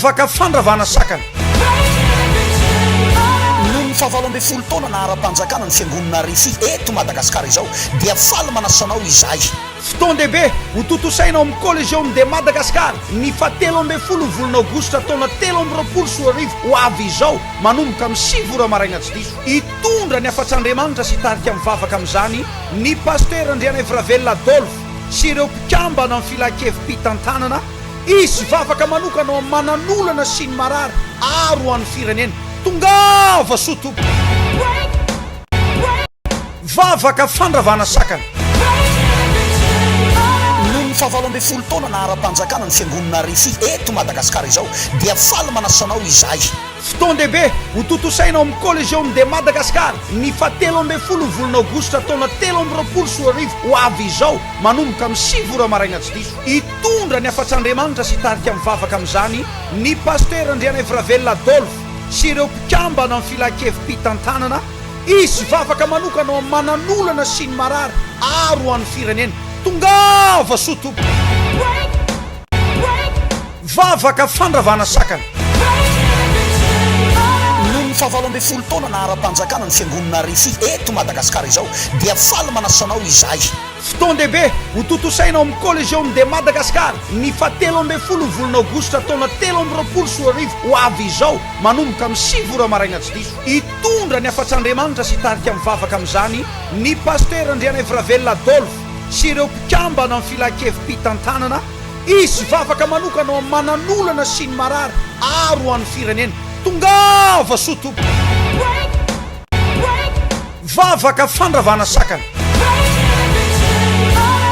Vaka fandravana sakana. Noho ny fahavalo ambin'ny folo taona naha-ara-panjakana ny Fiangonana Rfi eto Madagasikara izao dia faly manasa anao izahay. Fotoan-dehibe ho tontosaina ao amin'ny Coliseum de Madagascar ny fahatelo ambin'ny folo ny volana aogositra taona 2023 ho avy izao manomboka amin'ny 9 ora maraina tsy diso. Hitondra ny hafatr'Andriamanitra sy hitarika mivavaka amin'izany ny Pasitera Andrianaivoravelona Adolphe sy ireo mpikambana amin'ny filankevi-pitantanana. Hisy vavaka manokana ho an'ny manan'olana sy ny marary ary ho an'ny firenena. Tongava soa tompoko. Vavaka fandravana sakana. Noho ny fahavalo ambin'ny folo taona naha ara-panjakana ny Fiangonana Rfi eto Madagasikara izao dia faly manasa anao izahay. Fotoan-dehibe ho tontosaina ao amin'ny Coliseum de Madagascar ny fahatelo ambin'ny folo ny volana aogositra taona 2023 ho avy izao manomboka amin'ny 9 ora maraina tsy diso. Hitondra ny hafatr'Andriamanitra sy hitarika mivavaka amin'izany ny Pasitera Andrianaivoravelona Adolphe sy ireo mpikambana amin'ny filankevi-pitantanana. Hisy vavaka manokana ho an'ny manan'olana sy ny marary ary ho an'ny firenena. Tongava soa tompoko! Vavaka fandravana sakana. Noho ny fahavalo ambin'ny folo taona naha ara-panjakana ny Fiangonana Rfi eto Madagasikara izao dia faly manasa anao izahay. Fotoan-dehibe ho tontosaina ao amin'ny Coliseum de Madagascar ny fahatelo ambin'ny folo ny volana aogositra taona 2023 ho avy izao manomboka amin'ny 9 ora maraina tsy diso. Hitondra ny hafatr'Andriamanitra sy hitarika mivavaka amin'izany ny Pasitera Andrianaivoravelona Adolphe sy ireo mpikambana amin'ny filankevi-pitantanana. Hisy vavaka manokana ho an'ny manan'olana sy ny marary ary ho an'ny firenena. Tongava soa tompoko. Vavaka fandravana sakana.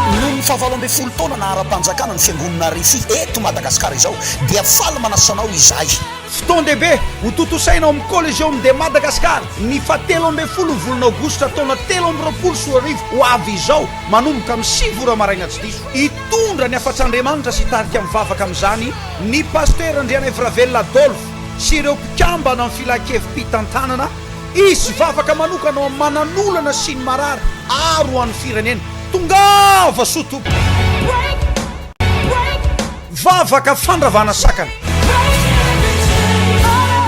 Noho ny fahavalo ambin'ny folo taona naha ara-panjakana ny Fiangonana Rfi eto Madagasikara izao dia faly manasa anao izahay. Fotoan-dehibe ho tontosaina ao amin'ny Coliseum de Madagascar ny fahatelo ambin'ny folo ny volana aogositra taona 2023 ho avy izao manomboka amin'ny 9 ora maraina tsy diso. Hitondra ny hafatr'Andriamanitra sy hitarika mivavaka amin'izany ny Pasitera Andrianaivoravelona Adolphe sy ireo mpikambana amin'ny filankevi-pitantanana. Hisy vavaka manokana ho an'ny manan'olana sy ny marary ary ho an'ny firenena. Tongava soa tompoko! Vavaka fandravana sakana.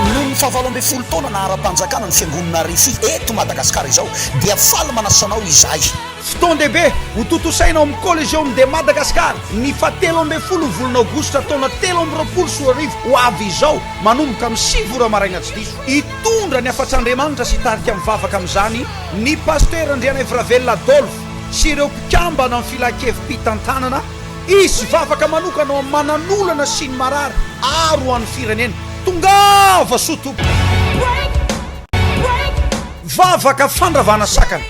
Noho ny fahavalo ambin'ny folo taona naha ara-panjakana ny Fiangonana Rfi eto Madagasikara izao dia faly manasa anao izahay. Fotoan-dehibe ho tontosaina ao amin'ny Coliseum de Madagascar ny fahatelo ambin'ny folo ny volana aogositra taona 2023 ho avy izao manomboka amin'ny 9 ora maraina tsy diso. Hitondra ny hafatr'Andriamanitra sy hitarika mivavaka amin'izany ny Pasitera Andrianaivoravelona Adolphe sy ireo mpikambana amin'ny filankevi-pitantanana. Hisy vavaka manokana ho an'ny manan'olana sy ny marary ary ho an'ny firenena. Tongava soa tompoko! Vavaka fandravana sakana.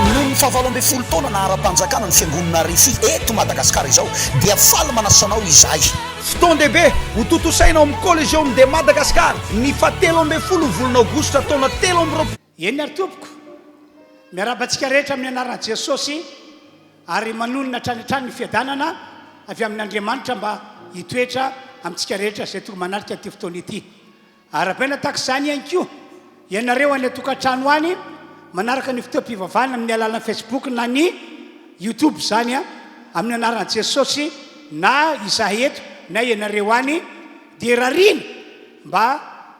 Noho ny fahavalo ambin'ny folo taona naha ara-panjakana ny Fiangonana Rfi eto Madagasikara izao dia faly manasa anao izahay. Fotoan-dehibe ho tontosaina ao amin'ny Coliseum de Madagascar ny fahatelo ambin'ny folo ny volana aogositra taona 23. Eny ary tompoko, miarahaba antsika rehetra amin'ny anaran'i Jesosy ary manonona hatrany hatrany ny fiadanana avy amin'Andriamanitra mba hitoetra amintsika rehetra izay tonga manatrika ity fotoana ity. Arahabaina tahaka izany ihany koa ianareo any an-tokantrano any manaraka ny fotoam-pivavahana amin'ny alalan'ny Facebook na ny YouTube izany amin'ny anaran'i Jesosy na izahay eto na ianareo any dia rariana mba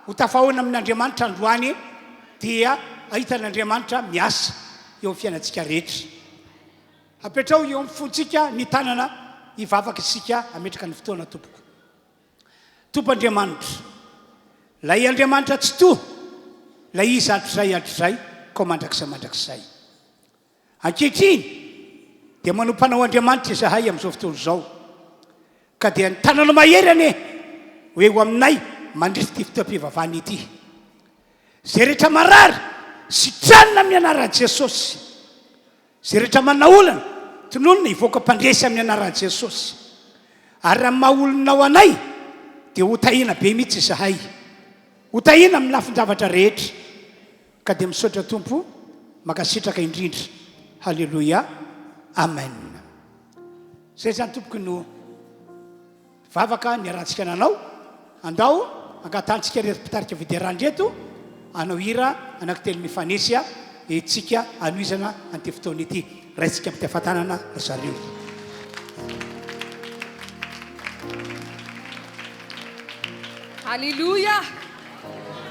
ho tafahaona amin'Andriamanitra androany dia hahita an'Andriamanitra miasa eo amin'ny fiainantsika rehetra. Apetraho eo amin'ny fontsika ny tanana hivavaka isika hametraka ny fotoana tompoko. Tompo Andriamanitra, Ilay Andriamanitra Tsitoha, Ilay Izy hatrizay hatrizay, koa mandrakizay mandrakizay. Ankehitriny dia manompo Anao Andriamanitra izahay amin'izao fotoana izao, ka dia ny tananao mahery anie ho eo aminay mandritra ity fotoam-pivavahana ity. Izay rehetra marary, sitranina amin'ny anaran'i Jesosy. Izay rehetra manana olana, tononina hivoaka mpandresy amin'ny anaran'i Jesosy. Ary raha maha olonao anay, dia ho tahiana be mihitsy izahay. Ho tahiana amin'ny lafin-javatra rehetra. Ka dia misaotra Tompo, mankasitraka indrindra. Haleloia. Amen. Izay izany tompoko no. Vavaka niarahantsika nanao. Andao angatahantsika ireto mpitarika fiderana ireto hanao hira anankitelo mifanesy entsika hanohizana an'ity fotoana ity. Raisika am-pitiavan-tanana ry zareo. Aleloia!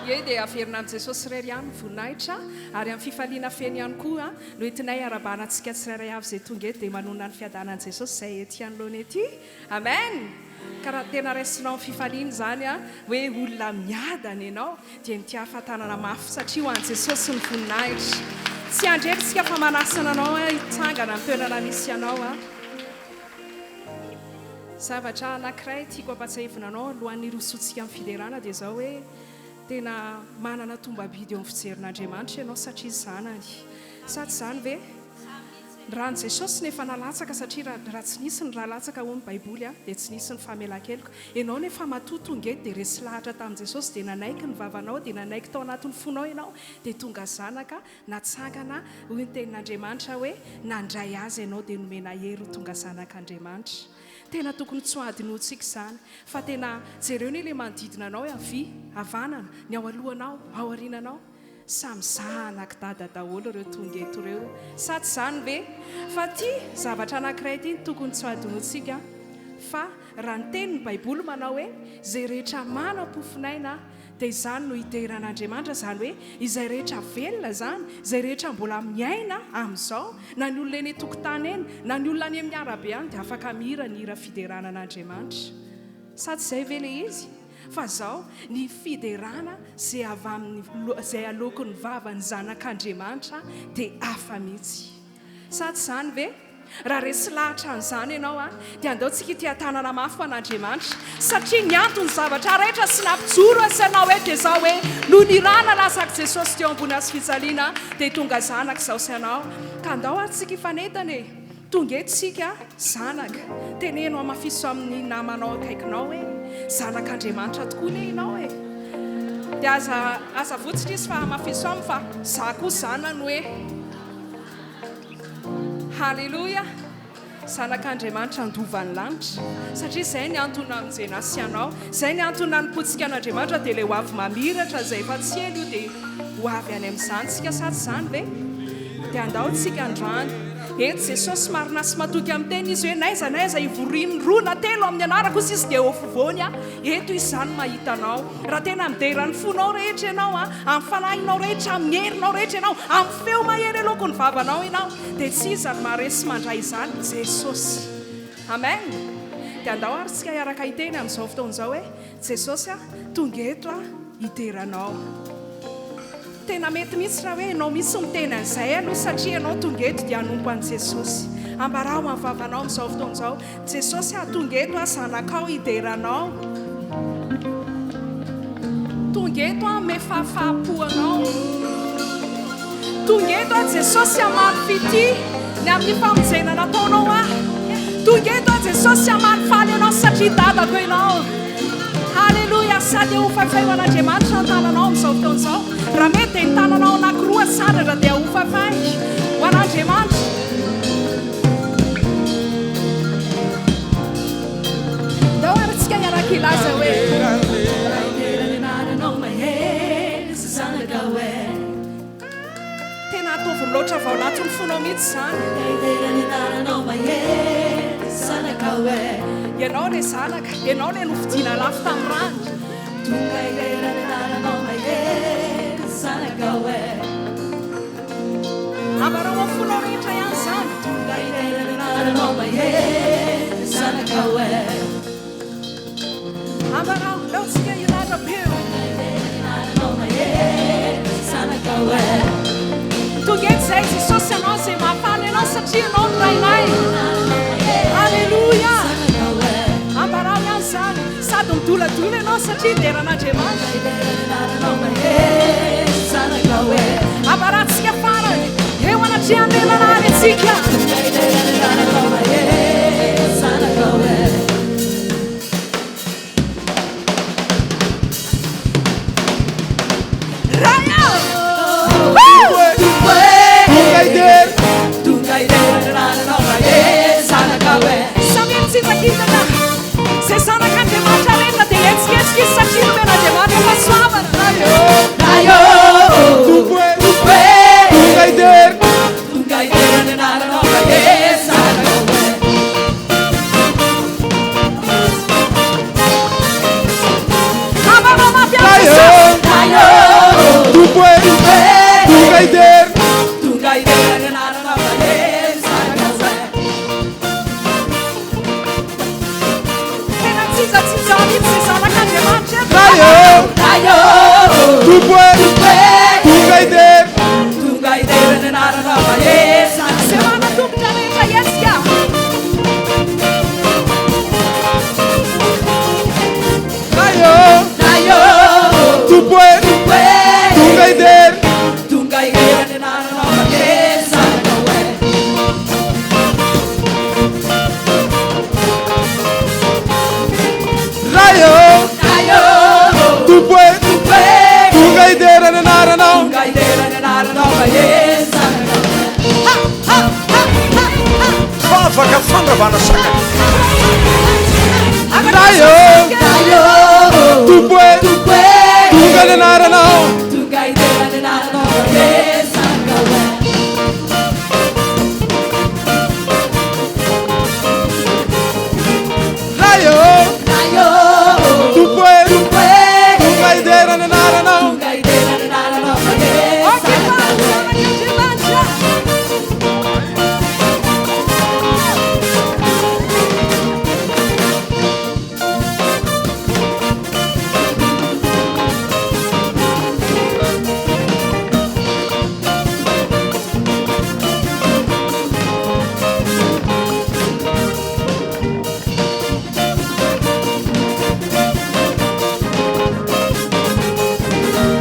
Ie, dia averina amin'i Jesosy irery ihany ny voninahitra, ary amin'ny fifaliana feno ihany koa no entinay hiarabana antsika tsirairay avy izay tonga eto dia manonona ny fiadanan'i Jesosy izay ety anoloana ety. Amen! Ka raha tena raisinao amin'ny fifaliana izany hoe olona miadana ianao dia mitiafa tanana mafy satria ho an'i Jesosy ny voninahitra. Tsy handrery isika fa manasana anao hitsangana amin'ny toerana misy anao. Zavatra anankiray tiako hampatsiahivina anao alohan'ny hirosoantsika amin'ny fiderana dia izao hoe tena manana tombam-bidy eo amin'ny fijerin'Andriamanitra ianao satria zanany. Sa tsy izany ve? Ny ran'i Jesosy no efa nalatsaka satria raha raha tsy nisy ny ra latsaka hoy ny baiboly dia tsy nisy ny famelan-keloka. Ianao nefa matoa tonga eto dia resy lahatra tamin'i Jesosy dia nanaiky ny vavanao dia nanaiky tao anatin'ny fonao ianao dia tonga zanaka natsangana hoy ny tenin'Andriamanitra hoe nandray azy ianao dia nomena hery ho tonga zanak'Andriamanitra. Tena tokony tsy ho hadinoantsika izany fa tena jereo anie ilay manodidina anao hoe havia, havanana, ny ao alohanao, ao aoriananao. Samy zanak'i dada daholo ireo tonga eto ireo, sa tsy izany ve? Fa ity zavatra anankiray ity no tokony tsy ho adinointsika fa raha ny tenin'ny baiboly manao hoe izay rehetra manam-pofonaina dia izany no hidera an'Andriamanitra, izany hoe izay rehetra velona izany, izay rehetra mbola miaina amin'izao, na ny olona eny an-tokotany eny, na ny olona any amin'ny arabe any dia afaka mihira ny hira fiderana an'Andriamanitra. Sa tsy izay ve ilay izy? Fa zao, ny fiderana zay avy amin'ny zay aloaky ny vavan'ny zanak'Andriamanitra dia hafa mihitsy. Sa tsy izany ve? Raha resy lahatra an'izany ianao an, dia andao tsika hitia-tanana mafy ho an'Andriamanitra, satria ny anton'ny zavatra rehetra sy nampijoro azy anao eto dia izao hoe, noho ny rà nalatsak'i Jesosy teo ambony hazofijaliana dia tonga zanaka izao sy ianao. Ka andao ary tsika hifanentana e! Tonga eto isika zanaka. Teneno hamafiso amin'ny namanao akaikinao hoe, Zanak'Andriamanitra tokoa anie ianao e! Dia aza aza avotsitra izy fa hamafiso aminy fa za koa zanany hoe. Haleloia! Zanak'Andriamanitra handova ny lanitra. Satria izay ny antony namonjena ahy sy anao. Izay ny antony nanompoantsika an'Andriamanitra dia ilay ho avy mamiratra izay efa tsy ela io dia ho avy any amin'izany isika sa tsy izany ve? Dia andao tsika androany. Eto Jesosy marina sy matoky amin'ny teny Izy hoe n'aiza n'aiza ivorian'ny roa na telo amin'ny anarako hozy Izy dia eo afovoany aho. Eto Izy izany mahita anao. Raha tena midera ny fonao rehetra ianao, amin'ny fanahinao rehetra, amin'ny herinao rehetra ianao, amin'ny feo mahery aloaky ny vavanao ianao, dia tsy iza no maharesy sy mandray izany? Jesosy. Amen! Dia andao ary tsika hiaraka hiteny amin'izao fotoana izao hoe, Jesosy a, tonga eto aho hidera Anao. Tena mety mihitsy raha hoe ianao mihitsy no miteny an'izay aloha satria ianao tonga eto dia hanompo an'i Jesosy. Ambarao amin'ny vavanao amin'izao fotoana izao, Jesosy a, tonga eto aho zanakao hidera Anao. Tonga eto aho hanome fahafaham-po Anao. Tonga eto aho Jesosy hamaly fitia ny amin'ny famonjena nataonao ahy. Tonga eto aho Jesosy hamaly faly Anao satria dadako Ianao. Haleloia! Sady hofafay ho an'Andriamanitra ny tananao amin'izao fotoana izao. Raha mety dia ny tananao anankiroa asandratra dia hofafay ho an'Andriamanitra. Ndao ary tsika hiaraka hilaza hoe. Hidera ny anaranao mahery sy zanaka hoe. Tena ataovy miloatra avy ao anatin'ny fonao mihitsy izany. Hidera ny anaranao mahery zanaka hoe. Ianao ilay zanaka, ianao ilay novidiana lafo tamin'ny rany. Tonga hidera ny anaranao mahery zanaka hoe. Ambarao amin'ny fonao rehetra ihany izany. Tonga hidera ny anaranao mahery zanaka hoe. Ambarao, ndao tsika hilaza-peo. Tonga eto izahay Jesosy Ianao izay mahafaly anao satria Ianao no Rainay. Aleloia. Ambarao ihany izany. Sady midoladola ianao satria hidera an'Andriamanitra. Ambarantsika farany eo anatrehan'ny lehilahy antsika. Ray Samy mitsinjakintana Izay zanak'Andriamanitra rehetra dia hetsiketsika izy satria nomen'Andriamanitra fahasoavana. Ray ô, Tompo e, Tompo e, tonga hidera. Tonga hidera ny anaranao Ray e, zanakao e. mitsinjatsinja mihitsy izay zanak'Andriamanitra eto. Ray ô, Ray ô, Tompo e, Tompo e, tonga hidera. Tonga hidera ny anaranao mahery zanaka. Izay manan-tongotra rehetra hetsika. Ray ô, Ray ô, Tompo e, Tompo e, tonga hidera. Tonga hidera ny anaranao mahery zanaka e. Ray ô, Ray ô, Tompo e, Tompo e, tonga hidera ny anaranao. Tonga hidera ny anaranao mahery zanaka e. Ha, ha, ha, ha, ha. Vavaka fandravana sakana. Ray ô, Ray ô, Tompo e, Tompo e, tonga ny anaranao. Tonga hidera ny anaranao mahery zanaka e. Ray ô, Ray ô, Tompo e, Tompo e, tonga hidera ny anaranao. Tonga hidera ny anaranao mahery Ok, zanaka e. zanak'Andriamanitra.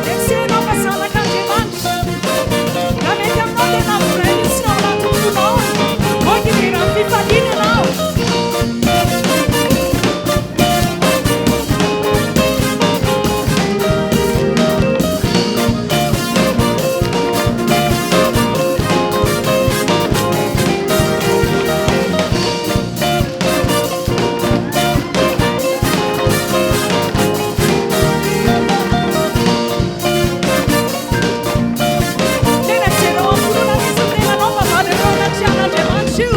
Merci ianao fa zanak'Andriamanitra. Raha mety aminao tena miray mihitsy ny ao anatin'ny fonao. Moa hidera amin'ny fifaliana ianao. Tena jereo amin'ny finoana mihitsy ny tenanao fa valo eo anatrehan'Andriamanitra io.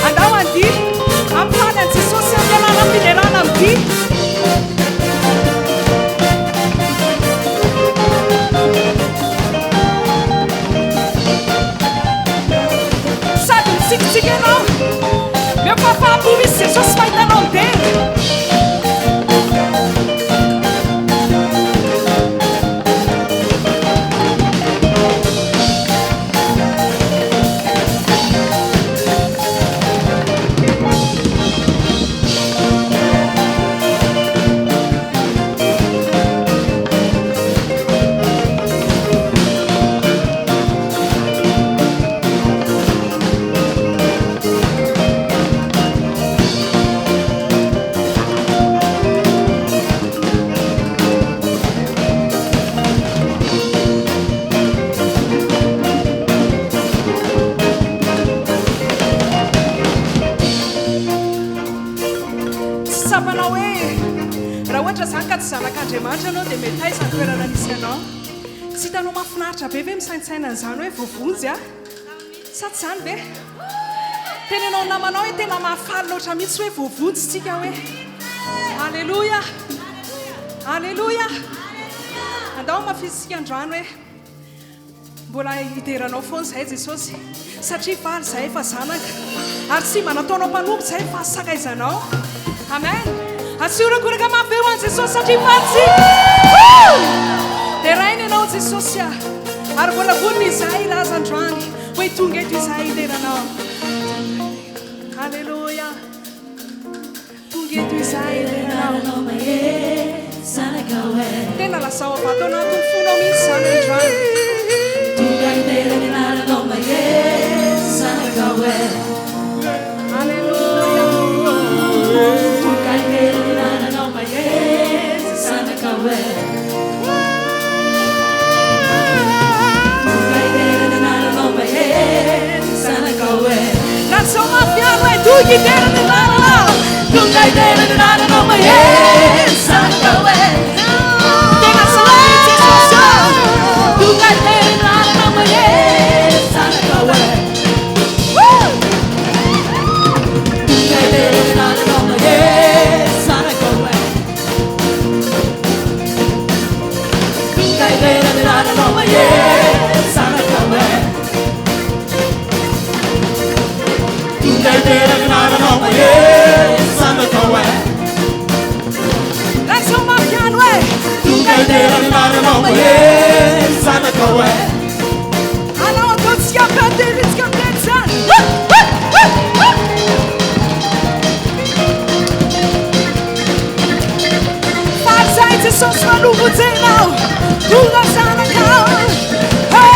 Andao andihy hampifaly an'i Jesosy amin'ny alalan'ny fiderana amin'ny dihy. Sady mitsikitsiky ianao. Meo fahafaham-po misy Jesosy mahita anao midera. Tsy tsapanao hoe raha ohatra izany ka tsy zanak'Andriamanitra ianao dia mety aiza ny toerana nisy anao? Tsy hitanao mahafinaritra be ve misaintsaina an'izany hoe voavonjy aho? Sa tsy izany ve? Tenenao ny namanao hoe tena mahafaly loatra mihitsy hoe voavonjy isika hoe. Aleloia! Aleloia! Andao hamafisintsika androany hoe mbola hidera anao foana izahay Jesosy satria faly izahay fa zanaka ary tsy mba nataonao mpanompo izahay fa sakaizanao. Amen. Asio horakoraka mafy be ho an'i Jesosy satria faly isika. Woo! Deraina ianao Jesosy a. Ary mbola vonona izahay hilaza androany hoe tonga eto izahay hidera anao. Aleloia. Tonga eto izahay hidera anao. Tena lazao avy ato anatin'ny fonao mihitsy izany androany. Tonga hidera ny anaranao mahery zanakao e. Aleloia. Tonga hidera ny anaranao mahery zanakao e. Tonga hidera ny anaranao mahery zanakao e. Lazao mafy ihany hoe tonga hidera ny anaranao. Tonga hidera ny anaranao mahery zanakao e. Tena zany Jesosy ô. Tonga hidera ny anaranao mahery zanakao e. Woo! Tonga hidera ny anaranao mahery zanakao e. Tonga hidera ny anaranao mahery. Mampandevitsika miteny izany. Faly zahay Jesosy fa novonjenao. Tonga zanakao. Hey,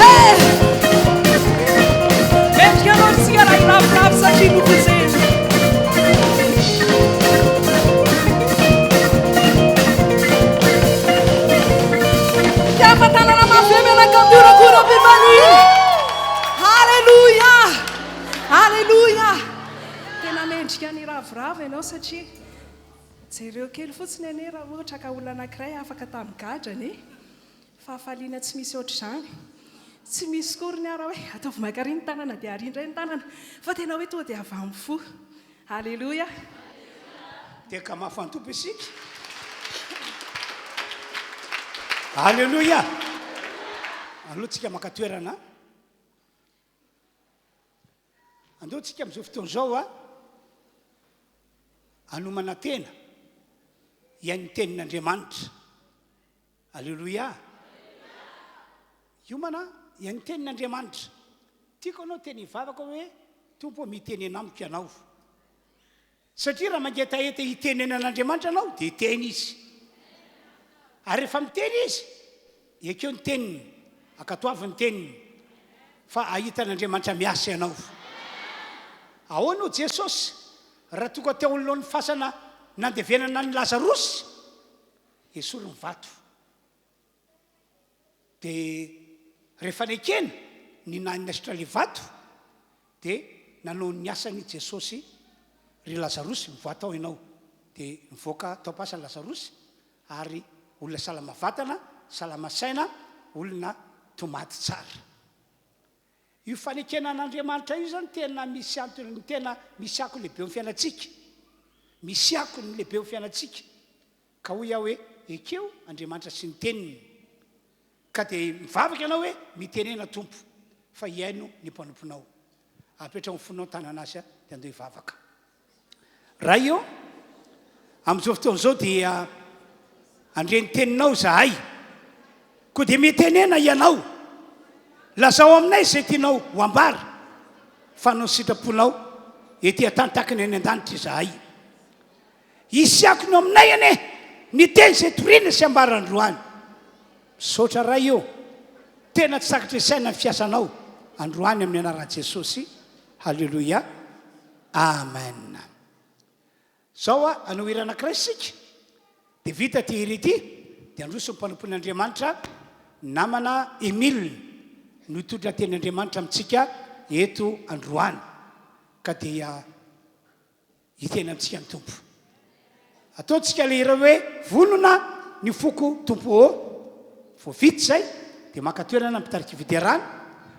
hey. Mendrika anao isika raha hiraviravy satria novonjena. Fiafatanana mafy be miaraka amin'ny horakoram-pifaliana. Haleloia! Haleloia! Tena mendrika ny hiraviravy ianao satria jereo kely fotsiny anie raha ohatra ka olona anankiray afaka tamin'ny gadra anie. Fahafaliana tsy misy ohatr'izany. Tsy misy koa ry ny ara hoe ataovy maka ary ny tanana dia ary indray ny tanana fa tena hoe tonga dia avy amin'ny fo. Aleloia. Dia ka mafantopa isika. Aleloia. Aleo tsika maka toerana. Andao tsika amin'izao fotoana izao a hanomana tena hihaino ny tenin'Andriamanitra. Aleloia! Hiomana hihaino ny tenin'Andriamanitra. Tiako ianao teny hivavaka hoe, Tompo ô, mitenena amiko Ianao. Satria raha mangetaheta hitenena an'Andriamanitra ianao, dia hiteny Izy. Ary rehefa miteny Izy, ekeo ny teniny, ankatoavy ny teniny, fa hahita an'Andriamanitra miasa ianao. Ahoana hoy Jesosy, raha tonga teo anoloan'ny fasana nandevenana an'i Lazarosy? Esory ny vato. Dia rehefa nekena ny nanaisotra ilay vato, dia nanao ny asany i Jesosy, Ry Lazarosy, mivoaha tao ianao. Dia nivoaka tao am-pasana Lazarosy, ary olona salama vatana, salama saina, olona tomady tsara. Io fanekena an'Andriamanitra io izany tena misy antony, tena misy akony lehibe eo amin'ny fiainantsika. Misy akony lehibe eo amin'ny fiainantsika. Ka hoy aho hoe, Ekeo Andriamanitra sy ny Teniny. Ka dia mivavaka ianao hoe, Mitenena Tompo, fa hihaino ny mpanomponao. Apetraho ny fonao tanana azy dia andeha hivavaka. Ray ô, amin'izao fotoana izao dia handre ny Teninao izahay. Koa dia mitenena Ianao. Lazao aminay izay tianao ho ambara, fa hanao ny sitraponao ety an-tany tahaka ny any an-danitra izahay. Hisy akony eo aminay anie ny teny izay torina sy ambara androany. Misaotra Ray o! Tena tsy takatry ny saina ny fiasanao androany amin'ny anaran'i Jesosy. Haleloia. Amen. Zao a, hanao hira anankiray isika, dia vita ity hira ity, dia handroso ny mpanompon'Andriamanitra namana Emile no hitondra teny Andriamanitra amintsika eto androany. Ka dia Hiteny amintsika ny Tompo. Ataontsika ilay hira hoe Vonona ny foko Tompo ô. Vao vita izay dia maka toerana ny mpitarika fiderana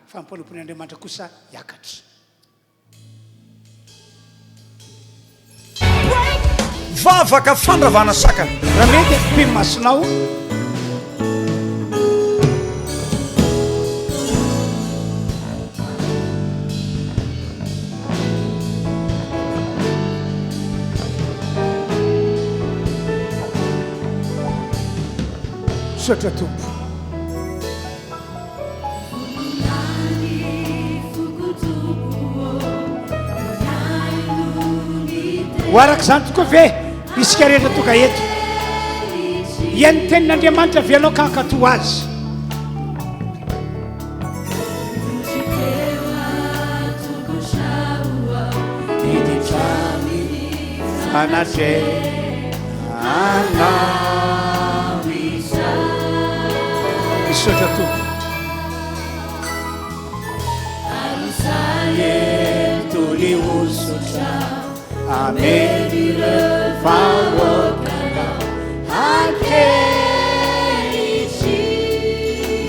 fa ny mpanompon'Andriamanitra kosa hiakatra. Vavaka fandravana sakana. Raha mety ampio ny masonao. Misaotra Tompo. Ho araka izany tokoa ve isika rehetra tonga eto? Hihaino ny tenin'Andriamanitra ve ianao ka hankatò azy? Fanatrehanao Misaotra Tompo. Eto ny hosotra Amen. Vahoakanao ankehitriny.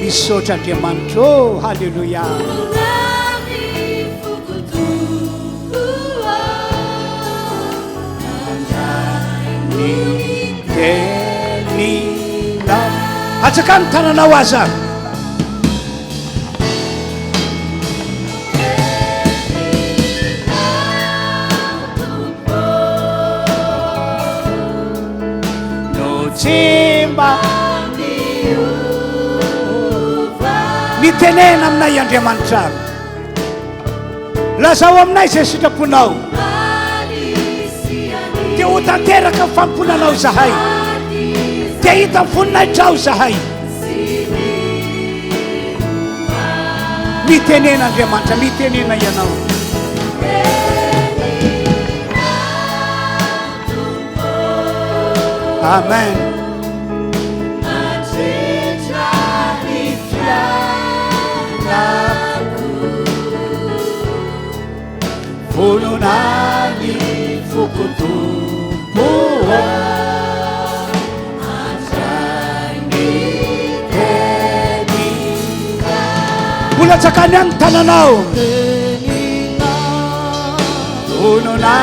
Misaotra Andriamanitra ô, haleloia. Ny teninao. Atsakano ny tananao aza. No tsy mba miova. Mitenena aminay Andriamanitra. Lazao aminay izay sitraponao. Dia ho tanteraka ny fanompoana anao izahay. Dia hita ny voninahitrao izahay. Mitenena Andriamanitra, mitenena ianao. Amen. Vonona ny foko Tompo ô. Handray ny teninao. Mbola tsakany any ny tananao. Vonona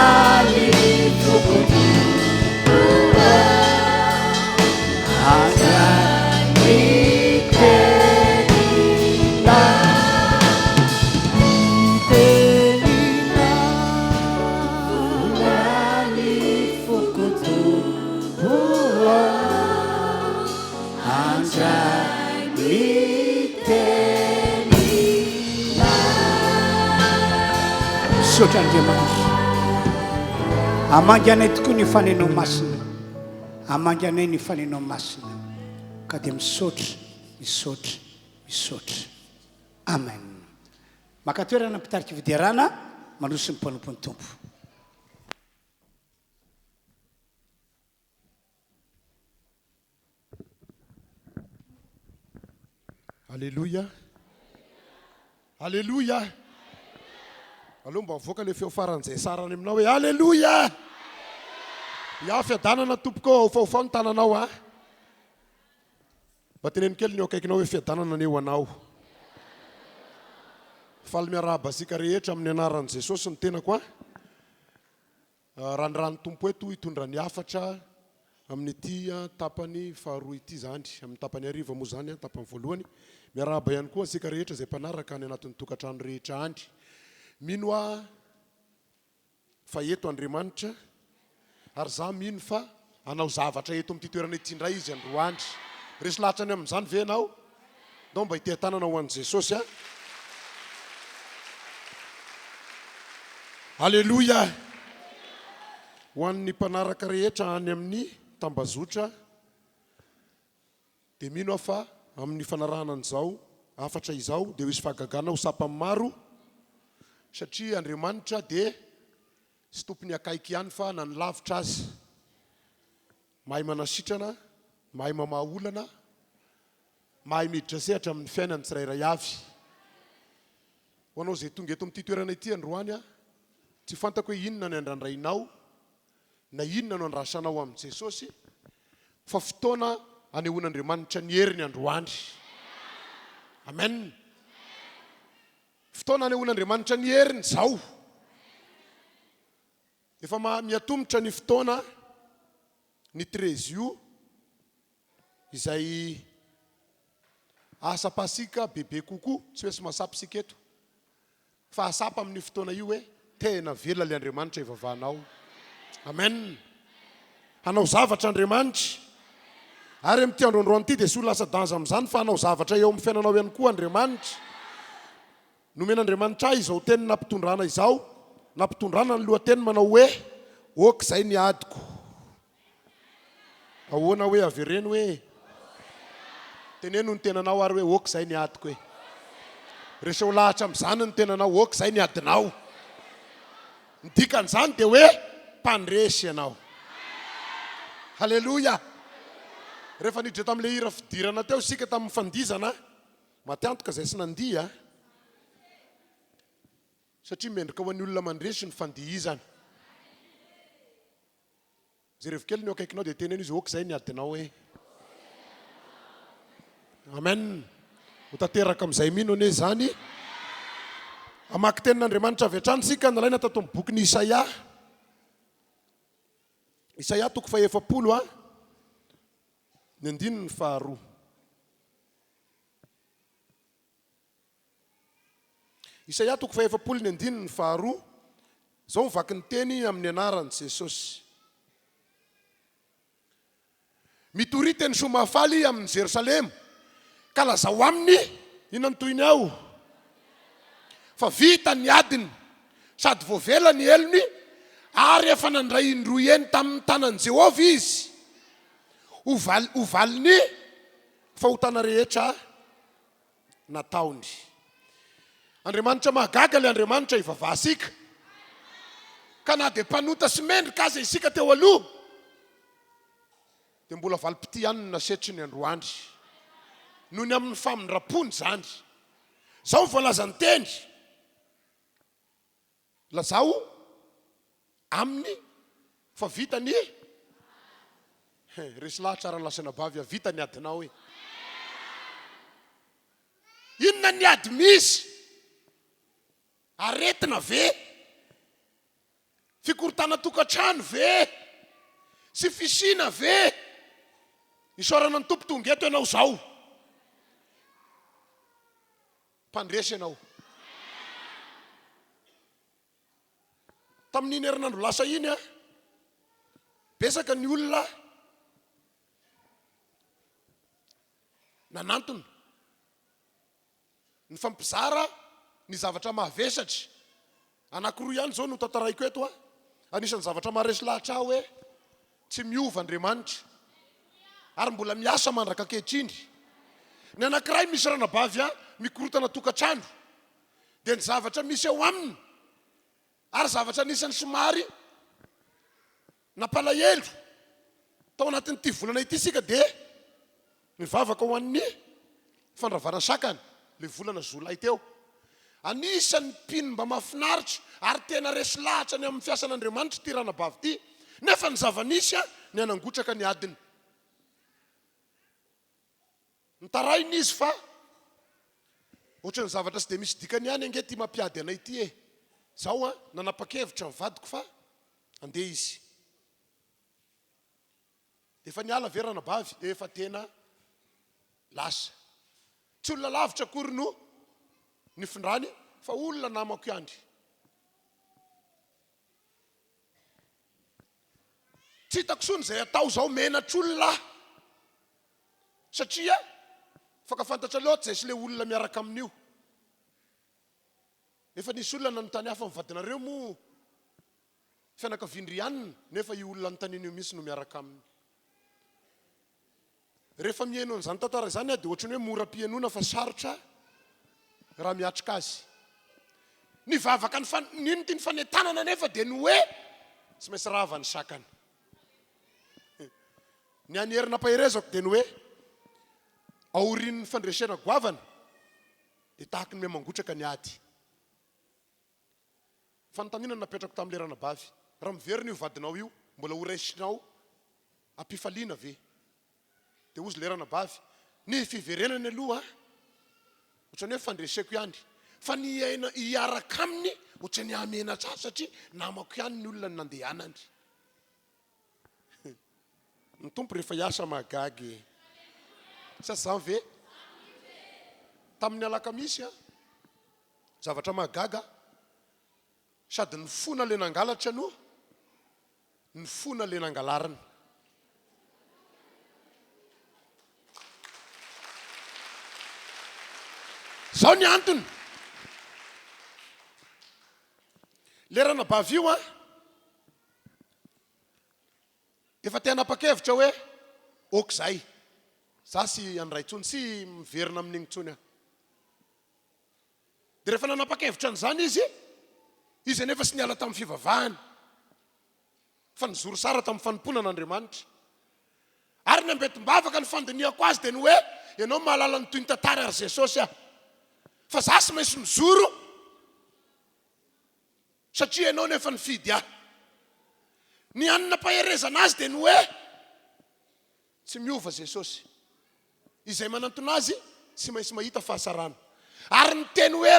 ny foko Tompo ô. Handray ny teninao. Misaotra Andriamanitra. Hamangy anay tokoa ny fanenao masina. Hamangy anay ny fanenao masina. Ka dia misaotra, misaotra, misaotra. Amen. Maka toerana mpitarika fiderana mandroso ny mpanompon'ny Tompo. Aleloia. Aleloia. Aleo mba avoaka le feo faran'izay sarany aminao hoe Aleloia. Ya fiadanana tompoko aofaofao ny tananao a. Mba teneno kely ny eo akaikinao hoe fiadanana anie ho anao. Faly miarahaba antsika rehetra amin'ny anaran'i Jesosy ny tenako a. Raha ny ran'ny Tompo eto hitondra ny hafatra amin'ity tapany faharoa ity izany, amin'ny tapany hariva moa izany, tapany voalohany. Miarahaba ihany koa antsika rehetra izay mpanaraka any anatin'ny tokantrano rehetra any. Mino aho fa eto Andriamanitra, ary izaho mino fa hanao zavatra eto amin'ity toerana ity indray Izy androany. Resy lahatra ny amin'izany ve ianao? Ndao mba hiteha-tanana ho an'i Jesosy a! Aleloia! Ho an'ny mpanaraka rehetra any amin'ny tambazotra, dia mino aho fa amin'ny fanarahana an'izao hafatra izao dia ho hisy fahagagana ho sapan'ny maro, satria Andriamanitra dia tsy tompony akaiky ihany fa na ny lavitra aza. Mahay manasitrana, mahay mamaha olana, mahay miditra sehatra amin'ny fiainan'ny tsirairay avy. Ho anao izay tonga eto amin'ity toerana ity androany, tsy fantako hoe inona ny andrandrainao na inona no andrasanao amin'i Jesosy, fa fotoana anehoan'Andriamanitra ny heriny androany. Amen. Fotoana anehoan'Andriamanitra ny heriny izao. Efa miha-miatomotra ny fotoana ny Trezio izay asa pasika bebe kokoa, tsy hoe smasap isika eto, fa asap amin'io fotoana io hoe tena velona ilay Andriamanitra ivavahanao. Amen. Hanao zavatra Andriamanitra. Ary amin'ity andro androany ity dia tsy ho lasa-danja amin'izany fa hanao zavatra eo amin'ny fiainanao ihany koa Andriamanitra. Nomen'Andriamanitra ahy izao teny nampitondrana izao, nampitondrana ny lohateny manao hoe, Ok izay ny adiko. Ahoana hoe avereno hoe? Teneno ny tenanao ary hoe ok izay ny adiko e. Reseo lahatra amin'izany ny tenanao, ok izay ny adinao. Ny dikan'izany dia hoe mpandresy ianao. Haleloia! Rehefa niditra tamin'ilay hira fidirana teo isika tamin'ny fandihizana, maty antoka izay tsy nandihy a! Satria mendrika ho an'ny olona mandresy ny fandihizana. Jerevo kely ny eo akaikinao dia teneno izy ok zay ny adinao eh. Amen. Ho tanteraka amin'izay mino anie izany. Hamaky tenin'Andriamanitra avy hatrany isika nalaina tato amin'ny bokin'i Isaia. Isaia toko fahefapolo a ny andininy faharoa. Isaia toko fahefapolo ny andininy faharoa, Izao ny vaky ny teny amin'ny anaran'i Jesosy. Mitoria teny soa mahafaly amin'i Jerosalema, ka lazao aminy. Inona no tohiny ao? Fa vita ny adiny sady voavela ny helony ary efa nandray indroa heny tamin'ny tanan'i Jehovah izy ho val, ho valin'ny fahotana rehetra nataony. Andriamanitra mahagaga ilay Andriamanitra ivavahasika. Ka na dia mpanota sy mendrika aza isika teo aloha, dia mbola valim-pitia ihany no nasetriny androany. Noho ny amin'ny famindram-pony izany. Izao no voalazan'ny teny, Lazao aminy fa vita ny He, resy lahatra rahalahy sy anabavy a, vita ny adinao e. Inona ny ady misy? Aretina ve? Fikorontanan-tokantrano ve? Tsy fisiana ve? Isaorana ny Tompo tonga eto ianao izao. Mpandresy ianao. Tamin'iny herinandro lasa iny, betsaka ny olona nanantona. Nifampizara ny zavatra mahavesatra. Anankiroa ihany izao no tantaraiko eto a. Anisan'ny zavatra maharesy lahatra ahy hoe tsy miova Andriamanitra ary mbola miasa mandraka ankehitriny. Ny anankiray misy ranabavy a mikorotana tokantrano dia ny zavatra misy eo aminy ary zavatra anisan'ny somary Nampalahelo, tao anatin'ity volana ity isika dia nivavaka ho an'ny fandravana sakana, ilay volana jolay teo. Anisan'ny mpino mba mahafinaritra ary tena resy lahatra ny amin'ny fiasan'Andriamanitra ity ranabavy ity, nefa ny zava-nisy ny hanangotraka ny adiny. Nitaraina izy fa ohatran'ny zavatra tsy dia misy dikany ihany ange ity mampiady anay ity e! Izao an, nanapa-kevitra ny vadiko fa handeha izy. Efa niala ve ranabavy? Efa tena lasa. Tsy olona lavitra akory no nifindrany fa olona namako ihany. Tsy hitako intsony izay atao izao, menatr'olona aho. Satria fankafantatra loatra izay sy ilay olona miaraka amin'io. Efa nisy olona nanontany ahy fa ny vadinareo moa fianakavian-dry anona nefa io olona anontaniana io mihitsy no miaraka aminy. Rehefa mihaino an'izany tantara izany aho dia ohatran'ny hoe mora am-pihenoana fa sarotra raha miatrika azy. Ny vavaka ny fan, ny inona ity ny fanentanana anefa dia ny hoe tsy maintsy rava ny sakana. Ny an'i Hery nampaherezako dia ny hoe aorian'ny fandresena goavana dia tahaky ny miha-mangotraka ny ady. Fanontaniana no napetrako tamin'ilay ranabavy, raha miverina io vadinao io, mbola ho raisinao am-pifaliana ve? Dia hozy ilay ranabavy, ny fiverenany aloha ohatran'ny hoe fandreseko ihany, fa ny hiaina hiaraka aminy ohatran'ny hahamenatra ahy satria namako ihany ny olona nandehanany. Ny Tompo rehefa hiasa mahagaga e! Sa zany ve? Tamin'ny alakamisy an, zavatra mahagaga, sady nifona le nangalatra no nifona le nangalarina. Zao ny antony. Le ranabavy io an, Efa te hanapa-kevitra hoe ok zay, za sy handray tsony, tsy miverina amin'igny tsony aho. Dia rehefa nanapa-kevitra an'izany izy, izy anefa tsy niala tamin'ny fivavahany, fa nijoro tsara tamin'ny fanompoana an'Andriamanitra. Ary ny ambetim-bavaka ny fandinihako azy dia ny hoe, ianao mahalala ny toy ny tantara ry Jesosy aho, fa za tsy maintsy mijoro, Satria ianao no efa nifidy ahy. Ny hany nampaherezana azy dia ny hoe, Tsy miova Jesosy. Izay manantona Azy tsy maintsy mahita fahasarana. Ary ny teny hoe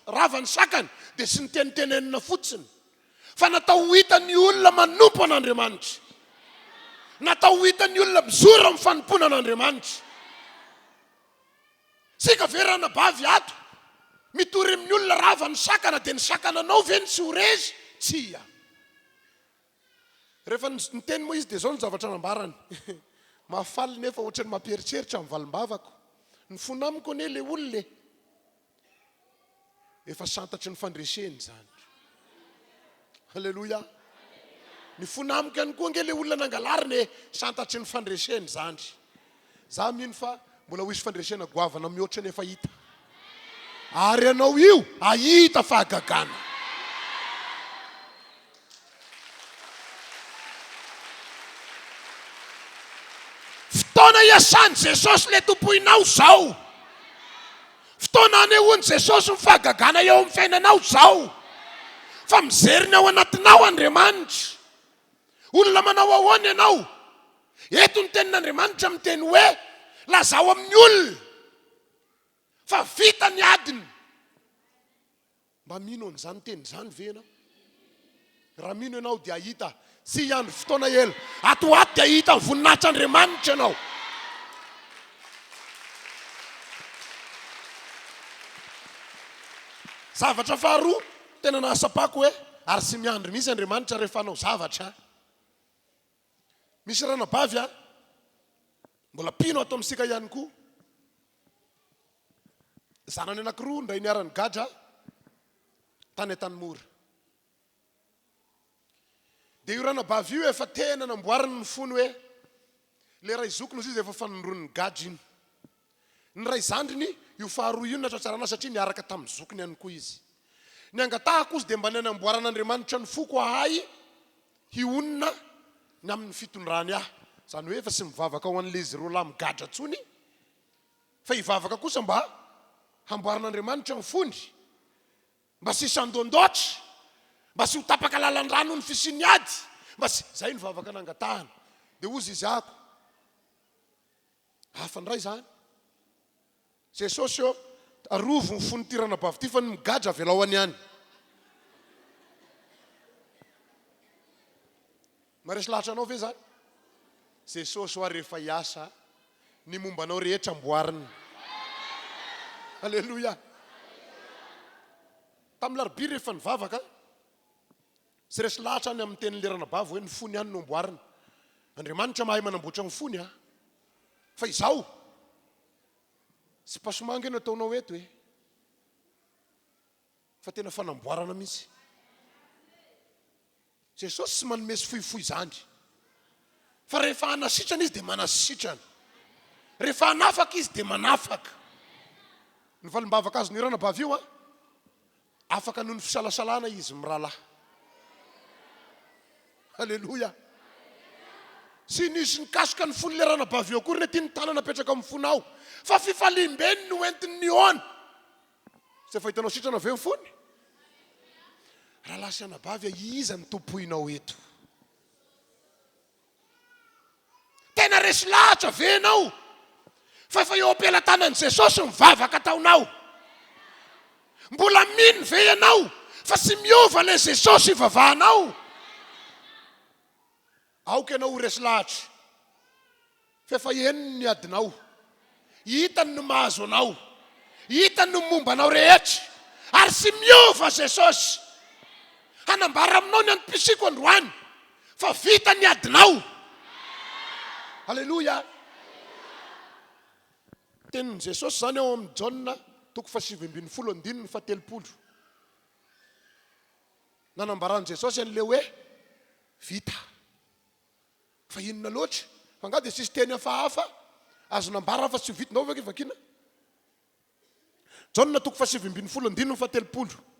rava ny sakana dia tsy ny teny tenenina fotsiny, fa natao ho hitan'ny olona manompo an'Andriamanitra. Natao ho hitan'ny olona mijoro amin'ny fanompoana an'Andriamanitra. Tsika ve ranabavy ato mitory amin'ny olona rava ny sakana dia ny sakananao ve no tsy ho resy? Tsia. Rehefa niteny moa izy dia izao no zavatra nambarany, mahafaly nefa ohatran'ny mampieritreritra ny valim-bavako. Nifona amiko anie le olona e. Efa santatry ny fandreseny izany. Aleloia. Nifona amiko ihany koa ange le olona nangalarina e. Santatry ny fandreseny izany. Za mino fa mbola ho hisy fandresena goavana mihoatra ny efa hita. Ary ianao io hahita fahagagana. Fotoana iasan'i Jesosy le tompoinao zao. Fotoana anehoan'i Jesosy ny fahagagana eo amin'ny fiainanao zao. Fa mijery ny ao anatinao Andriamanitra. Olona manao ahoana ianao? Eto ny tenin'Andriamanitra miteny hoe, lazao amin'ny olona fa vita ny adiny. Mba mino an'izany teny izany ve ianao? Raha mino ianao dia hahita, tsy hiandry fotoana ela, ato ho ato dia hahita ny voninahitr'Andriamanitra ianao. Zavatra faharoa tena nahasapako hoe ary tsy miandry mihitsy Andriamanitra rehefa hanao zavatra. Misy ranabavy a, mbola mpino ato amintsika ihany koa. Zanany anankiroa indray niara-nigadra tany Antanimora. Dia io ranabavy io efa tena namboariny ny fony hoe ilay ray zokiny hozy izy efa fanondroany nigadra iny. Ny ray zandriny io faharoa io no natratrarana satria niaraka tamin'ny zokiny ihany koa izy. Ny angatahako hozy dia mba ny hanamboaran'Andriamanitra ny foko ahay hionona ny amin'ny fitondrany ahy. Izany hoe efa tsy mivavaka ho an'ilay izy roalahy migadra intsony fa hivavaka kosa mba hamboarin'Andriamanitra ny fony, mba tsy hisandôndôtra, mba tsy ho tapaka lalan-drà noho ny fisian'ny ady, mba tsy, izay no vavaka nangatahana. Dia hozy izy ako, hafa indray izany. Jesosy ô, arovy ny fon'ity ranabavy ity fa ny migadra avelao any ihany. Maharesy lahatra anao ve izany? Jesosy hoa rehefa hiasa, ny momba anao rehetra amboariny. Aleloia. Tamin'ny larobia rehefa nivavaka, tsy resy lahatra aho ny amin'ny tenin'ilay ranabavy hoe ny fony ihany no amboarina. Andriamanitra mahay manamboatra ny fony an. Fa izao, tsy pasomanga no ataonao eto e. Fa tena fanamboarana mihitsy. Jesosy tsy manome sy fohifohy izany. Fa rehefa hanasitrana Izy dia manasitrana. Rehefa hanafaka Izy dia manafaka. Ny valim-bavaka azon'io ranabavy io an, afaka noho ny fisalasalana izy mirahalahy. Aleloia. Tsy nisy nikasoka ny fon'ilay ranabavy io akory ny aty ny tanana apetraka amin'ny fonao. Fa fifaliam-be no entiny nihaona. Tsy efa hitanao sitrana ve ny fony? Rahalahy sy anabavy a, iza no tompoinao eto? Tena resy lahatra ve ianao fa efa eo am-pelatanan'i Jesosy ny vavaka ataonao? Mbola mino ve ianao fa tsy miova ilay Jesosy ivavahanao? Aoka ianao ho resy lahatra fa efa henony ny adinao, hitany ny mahazo anao, hitany ny momba anao rehetra ary tsy miova Jesosy. Hanambara aminao ny antom-pisiako androany fa vita ny adinao. Aleloia. Tenin'i Jesosy izany ao amin'ny Jaona toko fahasivy ambinifolo andininy fahatelopolo. Nanambaran'i Jesosy an'ilay hoe vita. Fa inona loatra? Fa angaha dia tsisy teny hafahafa azo nambara fa tsy ho vita? Ndao ve vakiana? Jaona toko fahasivy ambinifolo andininy fahatelopolo.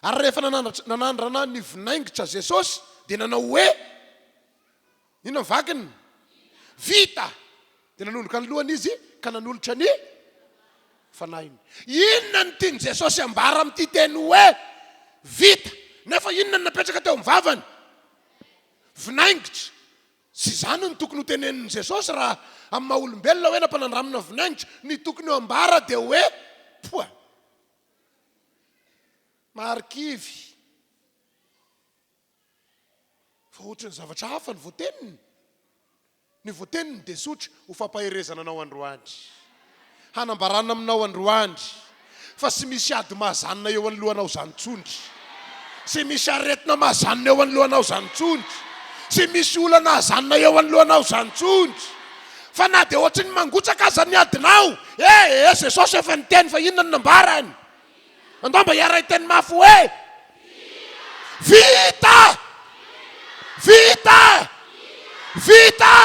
Ary rehefa nanandrana ny vinaingitra Jesosy dia nanao hoe, inona ny vakiny? Vita! Dia nanondroka ny lohany izy ka nanolotra ny fanahiny. Inona no tian'i Jesosy ambara amin'ity teny hoe vita? Nefa inona no napetraka teo amin'ny vavany? Vinaingitra. Tsy izany no tokony ho tenenin'i Jesosy raha amin'ny maha olombelona hoe nampanandramina vinaingitra. Ny tokony ho ambara dia hoe poa. Marikivy. Fa ohatran'ny zavatra hafa ny voateniny. Ny voateniny dia tsotra, ho fampaherezana anao androany. Hanambarana aminao androany fa tsy misy ady mahazanona eo anoloanao izany intsony. Tsy misy aretina mahazanona eo anoloanao izany intsony. Tsy misy olana ahazanona eo anoloanao izany intsony. Fa na dia ohatry ny mangotraka aza ny adinao, eh eh Jesosy efa niteny fa inona no nambarany? Andao mba hiara-hiteny mafy hoe, Vita! Vita! Vita!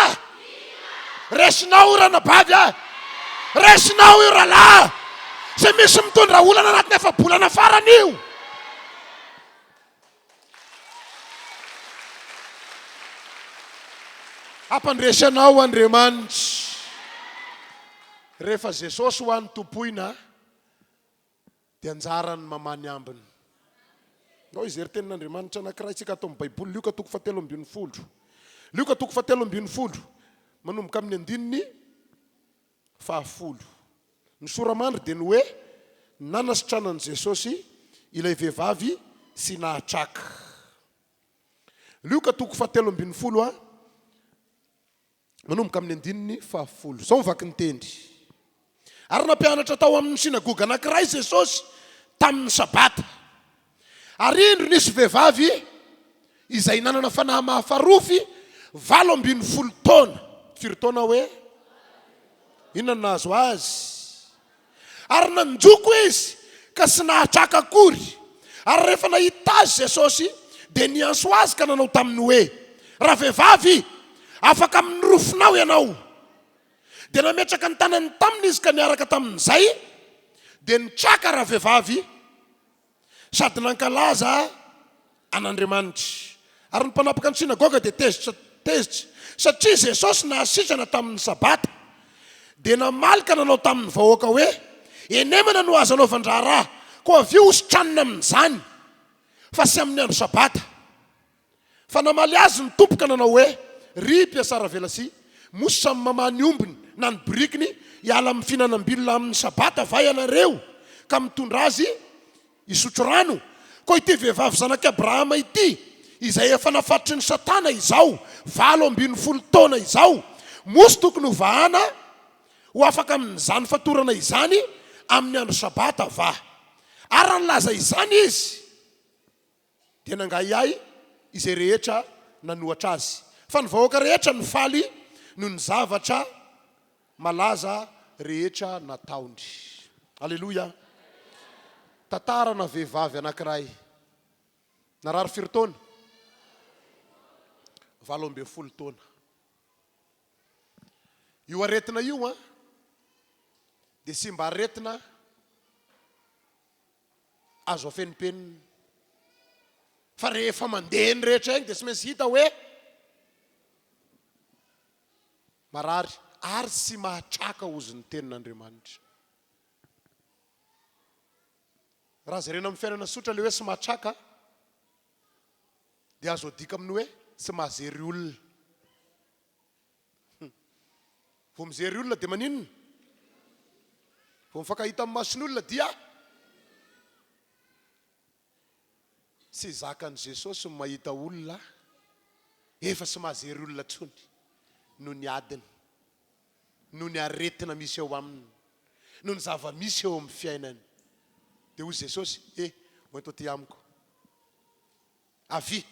Resinao io ranabavy a! Resinao io rahalahy! Tsy misy mitondra olana anatin'ny efa-bolana farany io! Hampandresy anao Andriamanitra. Rehefa Jesosy ho any tompoina dia anjarany mamaha ny ambiny. Ndao hijery tenin'Andriamanitra anankiray tsika ato amin'ny Baiboly, Lioka toko fahatelo ambinifolo. Lioka toko fahatelo ambinifolo, manomboka amin'ny andininy fahafolo. Ny sora-mandry dia ny hoe nanasitranan'i Jesosy ilay vehivavy sy nahatraka. Lioka toko fahatelo ambinifolo a, manomboka amin'ny andininy fahafolo. Izao ny vaky ny teny. Ary nampianatra tao amin'ny synagoga anankiray Jesosy tamin'ny Sabata. Ary indro nisy vehivavy izay nanana fanahy mahafarofy 18 taona. Firy taona hoe? Inona no nahazo azy? Ary nanjoko izy ka tsy nahatraka akory. Ary rehefa nahita azy Jesosy, dia niantso azy ka nanao taminy hoe, Ravehivavy, afaka amin'ny rofinao ianao. Dia nametraka ny tanany taminy izy ka niaraka tamin'izay dia nitraka ravehivavy sady nankalaza an'Andriamanitra. Ary ny mpanapaka ny synagoga dia tezitra tezitra satria Jesosy nahasitrana tamin'ny Sabata. Dia namaly ka nanao tamin'ny vahoaka hoe, Henemana no azo anaovan-draharaha, koa avia hositranina amin'izany, fa tsy amin'ny andro Sabata. Fa namaly azy ny Tompo ka nanao hoe, Ry mpihasaravelatsihy, moa samy mamaha ny ombiny na ny borikiny hiala amin'ny fihinanam-bilona amin'ny Sabata va ianareo, ka mitondra azy hisotro rano? Koa ity vehivavy zanak'i Abrahama ity, izay efa nafatotry ny Satana izao 18 taona izao, moa tsy tokony hovahana ho afaka amin'izany fatorana izany amin'ny andro Sabata va? Ary raha nilaza izany izy, Dia nangahiahy izay rehetra nanohatra azy. Fa ny vahoaka rehetra nifaly noho ny zavatra malaza rehetra nataony. Aleloia! Tantarana vehivavy anankiray narary firy taona? 18 taona. Io aretina io an, dia tsy mba aretina azo afenimpenina fa rehefa mandeha ny rehetra eny dia tsy maintsy hita hoe marary ary tsy mahatraka ozy ny tenin'Andriamanitra. Raha jerena amin'ny fiainana tsotra ilay hoe tsy mahatraka dia azo adika amin'ny hoe tsy mahazery olona. Vao mijery olona dia maninona? Vao mifankahita amin'ny mason'olona dia tsy zakan'i Jesosy ny mahita olona efa tsy mahajery olona intsony noho ny adiny, noho ny aretina misy eo aminy, noho ny zava-misy eo amin'ny fiainany. Dia hoy Jesosy, Eh, hoento aty amiko. Avia.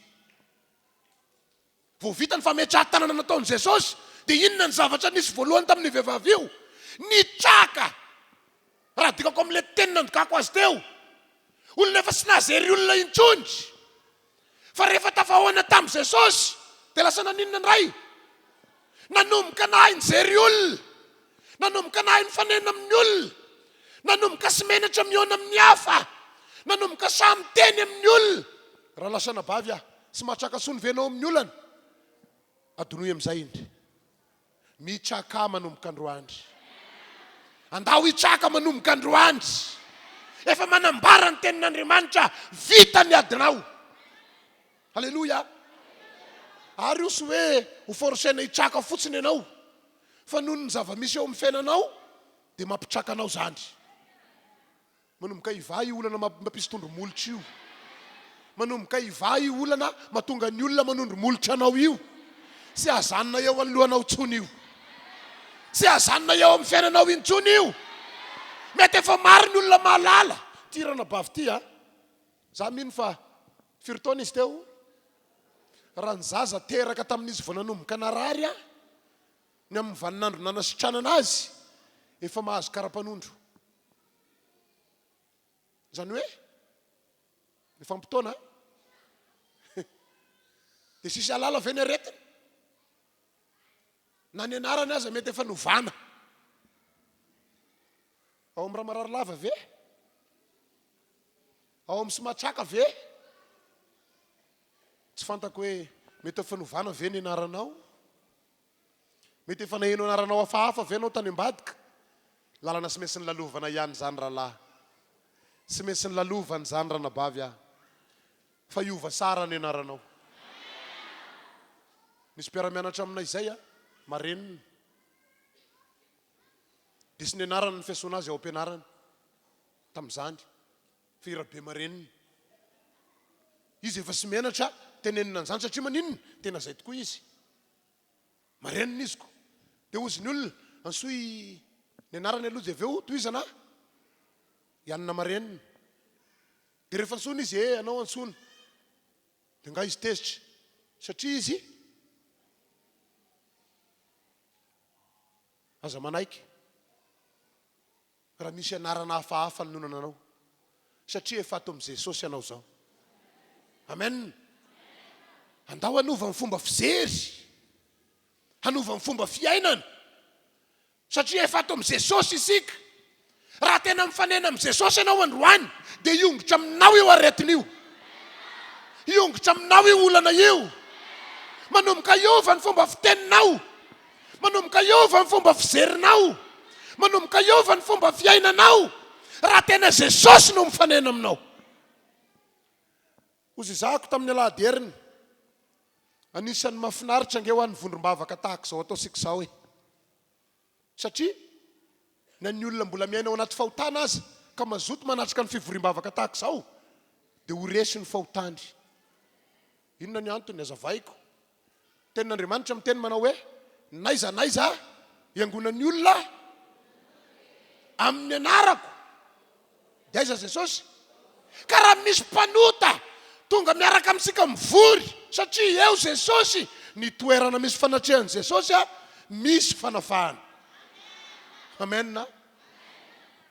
Vao vita ny fametrahan-tanana nataon'i Jesosy, dia inona ny zavatra nisy voalohany tamin'io vehivavy io? Nitraka! Raha adikako amin'ilay teny nandokako azy teo, olona efa tsy nahazery olona intsony. Fa rehefa tafahaona tamin'i Jesosy, dia lasa naninona indray? Nanomboka nahay nijery olona, nanomboka nahay nifanena amin'ny olona, nanomboka tsy menatra mihaona amin'ny hafa, nanomboka sahy miteny amin'ny olona. Raha lasa anabavy aho, tsy mahatraka intsony ve ianao amin'ny olana? Adonoy amin'izay indry. Mitraka manomboka androany. Andao hitraka manomboka androany. Efa manambara ny tenin'Andriamanitra, vita ny adinao. Aleloia! Ary io tsy hoe ho forcer-na hitraka fotsiny ianao, fa noho ny zava-misy eo amin'ny fiainanao dia mampitraka anao izany. Manomboka hivaha io olana mampisy tondro molotra io. Manomboka hivaha io olana mahatonga ny olona manondro molotra anao io. Tsy hazanona eo anoloanao intsony io. Tsy hazanona eo amin'ny fiainanao intsony io. Mety efa maro ny olona mahalala. Ity ranabavy ity a! Za mino fa firy taona izy teo? Raha ny zaza teraka tamin'izy vao nanomboka narary a! Ny amin'ny vaninandro nanasitranana azy, efa mahazo kara-panondro. Izany hoe, mifampitaona an! Dia tsisy hahalala ve ny aretina? Na ny anarany aza mety efa novana. Ao amin'ny Ramararilava ve? Ao amin'ny Simatraka ve? Tsy fantako hoe mety efa novana ve ny anaranao? Mety efa naheno anaranao hafahafa ve ianao tany ambadika? Lalana tsy maintsy nilalovana ihany izany rahalahy. Tsy maintsy nilalovana izany ranabavy ah. Fa hiova tsara ny anaranao. Misy mpiara-mianatra aminay izay ah, marenina. Diso ny anarany ny fiantsoana azy ao am-pianarana tamin'izany. Fa i Rabemarenina. Izy efa tsy menatra tenenina an'izany satria maninona? Tena izay tokoa izy. Marenina izy ko. Dia hozy ny olona, antsoy ny anarany aloha dia avy eo tohizana i Anna Marenina. Dia rehefa antsoina izy, eh anao antsoina. Dia angaha izy tezitra satria izy aza manaiky. Raha misy anarana hafahafa anononana anao satria efa ato amin'i Jesosy ianao izao. Amen. Andao hanova ny fomba fijery, hanova ny fomba fiainana satria efa ato amin'i Jesosy isika. Raha tena mifanena amin'i Jesosy ianao androany dia hiongotra aminao io aretina io. Hiongotra aminao io olana io. Manomboka hiova ny fomba fiteninao. Manomboka hiova ny fomba fijerinao. Manomboka hiova ny fomba fiainanao. Raha tena Jesosy no mifanena aminao. Hozizahako tamin'ny alahady heriny. Anisan'ny mahafinaritra ange hoa ny vondrom-bavaka tahaka izao ataontsika izao e. Satria na ny olona mbola miaina ao anaty fahotana aza ka mazoto manatrika ny fivoriam-bavaka tahaka izao dia ho resy ny fahotany. Inona ny antony? Hazavaiko. Tenin'Andriamanitra miteny manao hoe, N'aiza n'aiza iangonan'ny olona amin'ny anarako, dia aiza Jesosy? Ka raha misy mpanota tonga miaraka amintsika mivory satria eo Jesosy, ny toerana misy fanatrehan'i Jesosy misy fanafahana. Amen.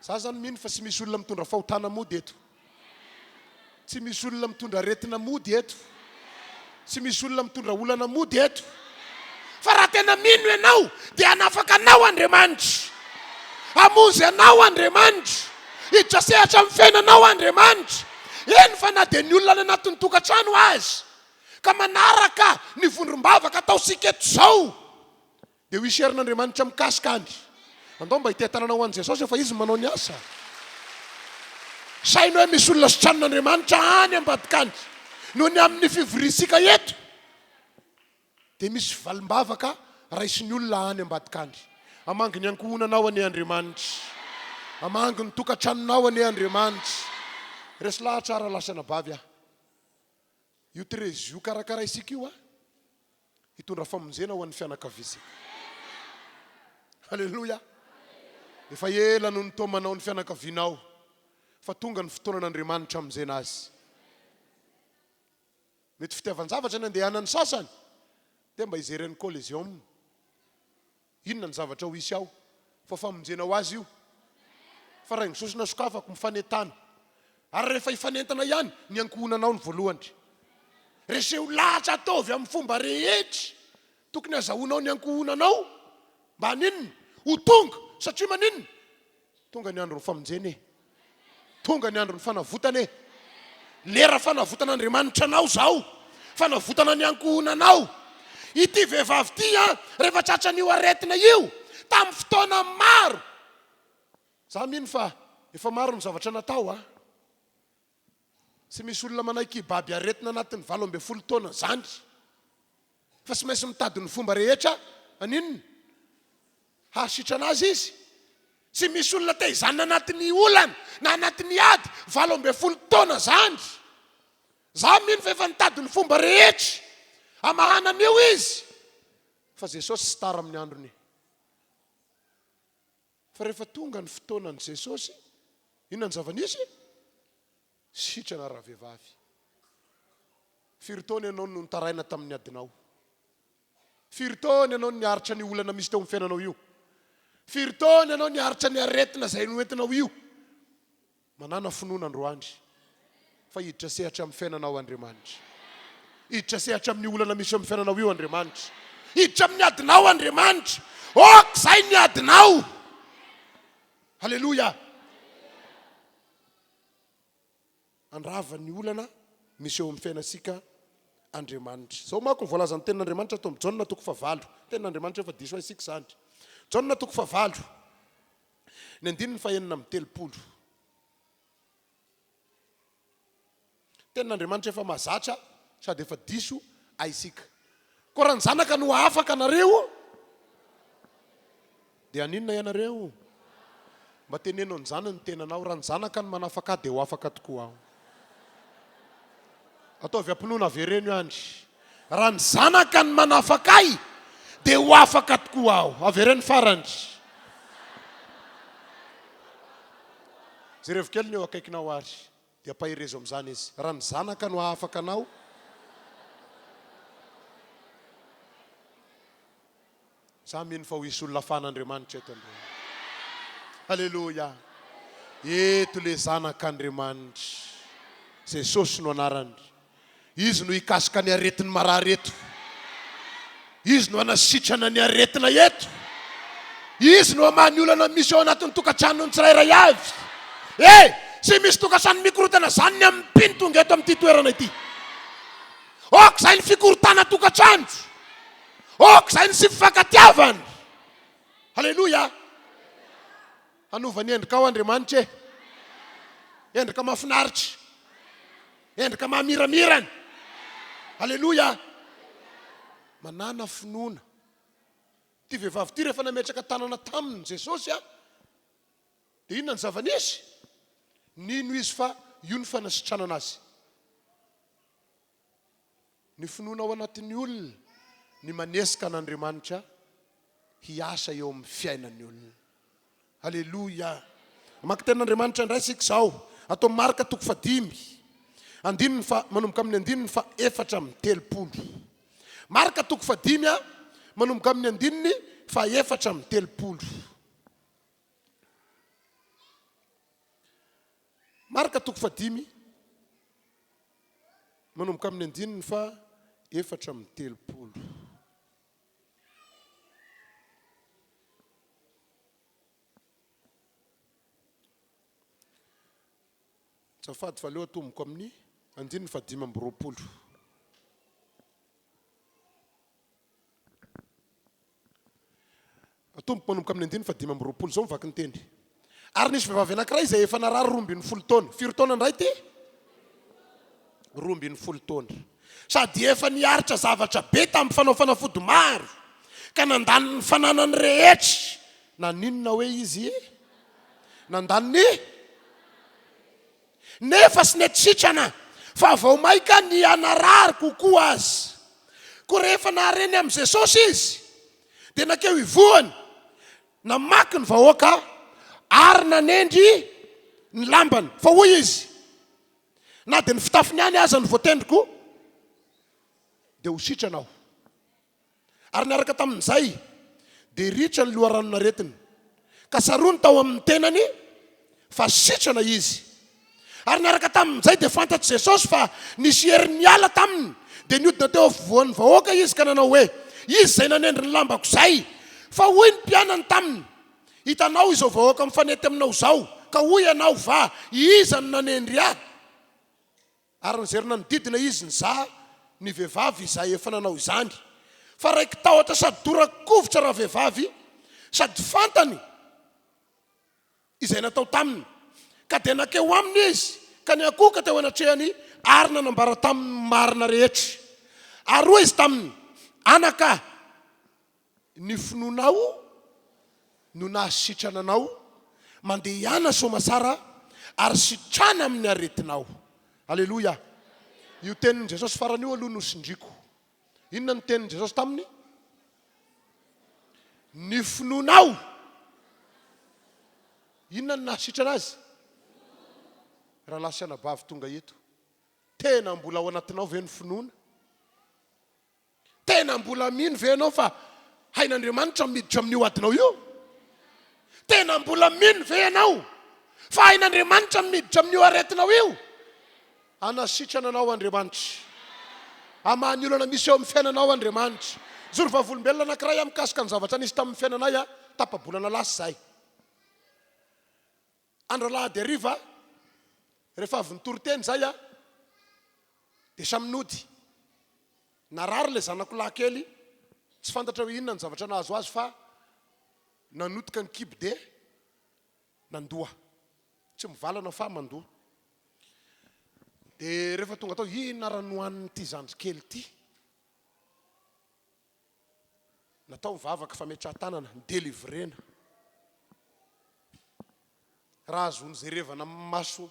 Za zany mino fa tsy misy olona mitondra fahotana mody eto. Tsy misy olona mitondra aretina mody eto. Tsy misy olona mitondra olana mody eto. Fa raha tena mino ianao dia hanafaka anao Andriamanitra. Hamonjy anao Andriamanitra. Hiditra sehatra amin'ny fiainanao Andriamanitra. Eny fa na dia ny olona any anatin'ny tokantrano aza ka manaraka ny vondrom-bavaka ataontsika eto izao. Dia ho hisy herin'Andriamanitra mikasika any. Andao mba hiteha-tanana ho an'i Jesosy fa Izy no manao ny asa. Saino hoe misy olona sitranin'Andriamanitra any ambadika any. Noho ny amin'ny fivoriantsika eto, dia misy valim-bavaka raisin'ny olona any ambadika any. Hamangy ny ankohonanao anie Andriamanitra. Hamangy ny tokantranonao anie Andriamanitra. Resy lahatra aho rahalahy sy anabavy ah. Io Trezio karakaraisika io ah. Hitondra famonjena ho an'ny fianakaviantsika. Aleloia! Efa ela no nitaomanao ny fianakavianao, fa tonga ny fotoanan'Andriamanitra hamonjena azy. Mety fitiavan-javatra ny andehanan'ny sasany, dia mba hijery an'i Coliseum. Inona ny zavatra ho hisy ao? Fa famonjena ho azy io. Fa raingo sosona sokafako, mifanentana. Ary rehefa hifanentana ihany, ny ankohonanao no voalohany. Reseho lahatra ataovy amin'ny fomba rehetra tokony hazahoanao ny ankohonanao mba haninona? Ho tonga! Satria maninona? Tonga ny andron'ny famonjena e! Tonga ny andron'ny fanavotana e! Lera fanavotan'Andriamanitra anao izao, fanavotana ny ankohonanao. Ity vehivavy ity an, rehefa tratran'io aretina io, tamin'ny fotoana maro, za mino fa efa maro ny zavatra natao an, tsy misy olona manaiky hibaby aretina anatin'ny 18 taona zany, fa tsy maintsy mitady ny fomba rehetra haninona? Hahasitrana azy izy. Tsy misy olona te hizanona anatin'ny olana na anatin'ny ady 18 taona zany. Za mino fa efa nitady ny fomba rehetra hamahana an'io izy. Fa Jesosy tsy tara amin'ny androny. Fa rehefa tonga ny fotoanan'i Jesosy, inona ny zava-nisy? Sitrana ravehivavy. Firy taona ianao no nitaraina tamin'ny adinao? Firy taona ianao no niaritra an'io olana misy teo amin'ny fiainanao io? Firy taona ianao niaritra ny aretina izay noentinao io? Manàna finoana androany fa hiditra sehatra amin'ny fiainanao Andriamanitra. Hiditra sehatra amin'ny olana misy eo amin'ny fiainanao io Andriamanitra. Hiditra amin'ny adinao Andriamanitra. Ok izay ny adinao. Haleloia. Handrava ny olana misy eo amin'ny fiainantsika Andriamanitra. Izao manko ny voalazan'ny tenin'Andriamanitra ato amin'ny Jaona toko fahavalo. Tenin'Andriamanitra efa diso isika izany. Jaona toko fahavalo. Ny andininy fahenina amby 30. Tenin'Andriamanitra efa mahazatra sady efa diso aisika. Koa raha ny Zanaka no hahafaka anareo, dia haninona ianareo? Mba teneno an'izany ny tenanao, raha ny Zanaka no manafaka ahy dia ho afaka tokoa aho. Ataovy am-pinoana avereno ihany. Raha ny Zanaka no manafaka ahy dia ho afaka tokoa aho. Avereno farany. Jerevo kely ny eo akaikinao ary dia ampaherezo amin'izany izy. Raha ny Zanaka no hahafaka anao. Za mino fa ho hisy olona afahan'Andriamanitra eto androany. Aleloia. Eto le Zanak'Andriamanitra. Jesosy no anarany. Izy no hikasika ny aretin'ny marary eto. Izy no hanasitrana ny aretina eto. Izy no hamaha ny olana misy ao anatin'ny tokantranon'ny tsirairay avy. E! Tsy misy tokantrano mikorontana zany ny amin'ny mpino tonga eto amin'ity toerana ity. Aok'izay ny fikorontanan-tokantrano. Aoka izay ny tsy fifankatiavana. Aleloia. Hanova ny endrikao Andriamanitra e. Endrika mahafinaritra. Endrika mahamiramirana. Aleloia. Manàna finoana. Ity vehivavy ity rehefa nametraka tanana taminy Jesosy a, dia inona ny zava-nisy? Nino izy fa io ny fanasitranana azy. Ny finoana ao anatin'ny olona ny manesika an'Andriamanitra hiasa eo amin'ny fiainan'ny olona. Aleloia! Hamaky tenin'Andriamanitra indray isika izao, ato amin'ny Marka toko fahadimy, andininy faha, manomboka amin'ny andininy faha-34. Marka toko fahadimy a, manomboka amin'ny andininy faha-34. Marka toko fahadimy, manomboka amin'ny andininy faha 34. Azafady fa aleo atomboko amin'ny andininy faha 25. Tompoko, manomboka amin'ny andininy faha 25, izao ny vaky ny teny. Ary nisy vehivavy anankiray izay efa narary 12 taona. Firy taona indray ity? 12 taona. Sady efa niaritra zavatra be tamin'ny fanao fanafody maro, ka nandany ny fananany rehetra. Naninona hoe izy? Nandany ny. Nefa sy nety sitrana, fa vao mainka nihanarary kokoa aza. Koa rehefa nahare ny amin'i Jesosy izy, dia nankeo ivohony, namaky ny vahoaka, ary nanendry ny lambany. Fa hoy izy, Na dia ny fitafiny ihany aza no voatendriko, dia ho sitrana aho. Ary niaraka tamin'izay, dia ritra ny loharanon'aretiny, ka sarony tao amin'ny tenany fa sitrana izy. Ary niaraka tamin'izay, dia fantatr'i Jesosy fa nisy hery niala taminy, dia nihodina teo afovoan'ny vahoaka izy ka nanao hoe, Iza izay nanendry ny lambako izay? Fa hoy ny mpianany taminy, Hitanao izao vahoaka mifanety aminao izao, ka hoy ianao va, Iza no nanendry ahy? Ary nijery nanodidina izy nizaha ny vehivavy izay efa nanao izany. Fa raiki-tahotra sady tora-kovitra ravehivavy, sady fantany izay natao taminy. Ka dia nankeo aminy izy, ka niankohoka teo anatrehany ary nanambara taminy ny marina rehetra. Ary hoy izy taminy, Anaka, Ny finoanao no nahasitrana anao, mandehana soamasara ary sitrana amin'ny aretinao. Aleloia! Io tenin'i Jesosy farany io aloha no sindriko. Inona no tenin'i Jesosy taminy? Ny finoanao. Inona no nahasitrana azy? Rahalahy sy anabavy tonga eto, tena mbola ao anatinao ve ny finoana? Tena mbola mino ve ianao fa hain'Andriamanitra ny miditra amin'io adinao io? Tena mbola mino ve ianao fa hain'Andriamanitra ny miditra amin'io aretinao io? Hanasitrana anao Andriamanitra. Hamaha ny olana misy eo amin'ny fiainanao Andriamanitra. Mijoro vavolombelona anankiray aho mikasika ny zavatra nisy tamin'ny fiainanay tapa-bolana lasa izay. Andro alahady hariva, rehefa avy nitory teny izay aho, dia samy nody. Narary ilay zanako lahy kely, tsy fantatra hoe inona ny zavatra nahazo azy fa nanotika ny kibo dia nandoa. Tsy mivalana fa mandoa. Dia rehefa tonga tao, inona ary no nohanin'ity zandry kely ity? Natao ny vavaka fametrahan-tanana, ni-delivrena. Raha azony jerevana amin'ny maso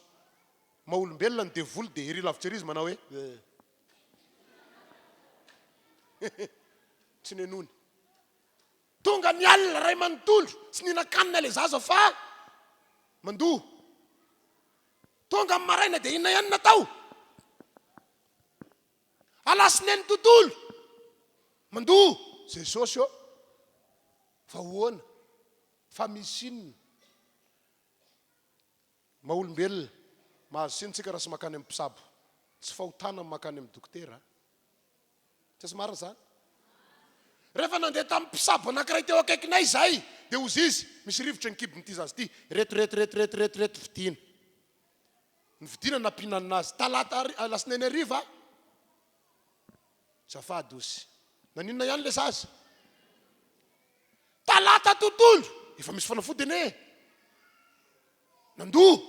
maha olombelona ny devoly dia ery lavitra ery izy manao hoe eh. Tsy nenony. Tonga ny alina ray manontolo, tsy nihinan-kanina ilay zaza fa mandoa. Tonga ny maraina dia inona ihany natao? Alasineny tontolo mandoa. Jesosy ô! Fa ahoana? Fa misy inona? Maha olombelona, mahazo tsiny tsika raha tsy mankany amin'ny mpisabo. Tsy fahotana ny mankany amin'ny dokotera a! Tsy marina izany? Rehefa nandeha tamin'ny mpisabo anankiray teo akaikinay izahay, dia hozy izy, misy rivotra ny kibon'ity zaza ity, ireto ireto ireto ireto ireto ireto vidiana. Nividiana nampihinanina azy. Talata hari, alatsinainy hariva, azafady hozy. Naninona ihany ilay zaza? Talata tontolo, efa misy fanafody anie e. Nandoa.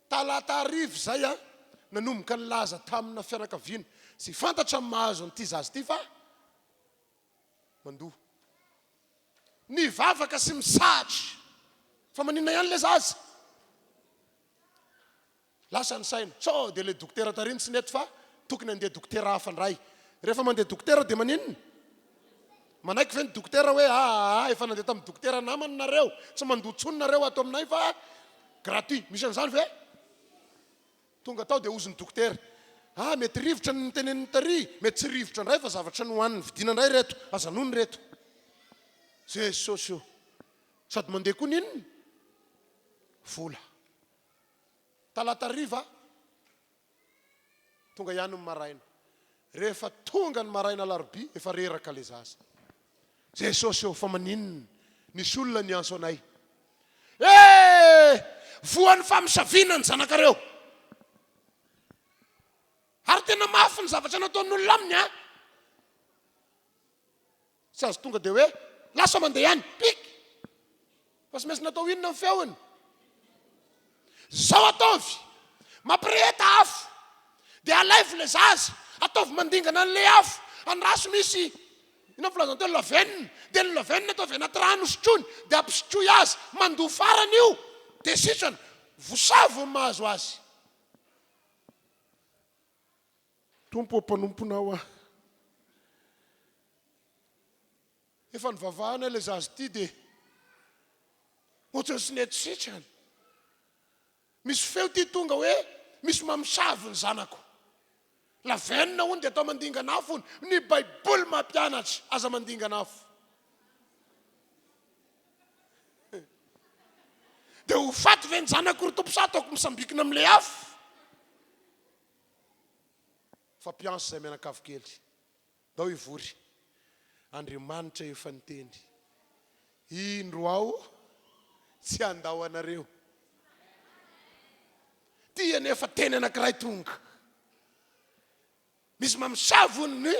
Talata hariva izay an, nanomboka nilaza tamina fianakaviana izay fantatra ny mahazo an'ity zaza ity fa mandoa. Nivavaka sy misahatra. Fa maninona ihany ilay zaza? Lasa ny saina. Sao dia ilay dokotera tary no tsy nety fa tokony handeha dokotera hafa indray. Rehefa mandeha dokotera dia maninona? Manaiky ve ny dokotera hoe aa efa nandeha tamin'ny dokotera namany nareo, tsy mandoa intsony nareo ato aminay fa gratuit. Misy an'izany ve? Tonga tao dia hozy ny dokotera. Ah mety rivotra no noteneniny tary, mety tsy rivotra indray fa zavatra nohaniny vidiana indray ireto, aza nono ireto. Jesosy o! Sady mandeha koa ny inona? Vola. Talata hariva, tonga ihany ny maraina. Rehefa tonga ny maraina alarobia, efa reraka ilay zaza. Jesosy ô, fa maninona? Nisy olona niantso anay. Eh! Voan'ny famosaviana ny zanakareo. Ary tena mafy ny zavatra nataon'olona aminy an! Tsy azo tonga dia hoe lasa mandeha any, pik! Fa tsy maintsy natao inona ny feony? Zao ataovy, mampireheta afo, dia alaivo ilay zaza, ataovy mandingana an'ilay afo, andraso misy, inona ny filazana teo, lavenona, dia ny lavenona ataovy anaty rano sotroiny, dia ampisotroy azy, mandoa farany io, dia sitrana, vosavo ny mahazo azy. Tompo ô mpanomponao aho. Efa nivavahana ilay zaza ity dia ohatran'ny tsy nety sitrana. Misy feo ity tonga hoe misy mamosavy ny zanako. Lavenona hono dia atao mandingana afo hono. Ny baiboly mampianatra aza mandingana afo. Dia ho faty ve ny zanako ry Tompo sa ataoko misambikina amin'ilay afo? Fampianso izay mianakavy kely. Ndao hivory. Andriamanitra efa niteny. Indro aho tsy handao anareo. Ty anefa teny anankiray tonga. Misy mamosavy hono ny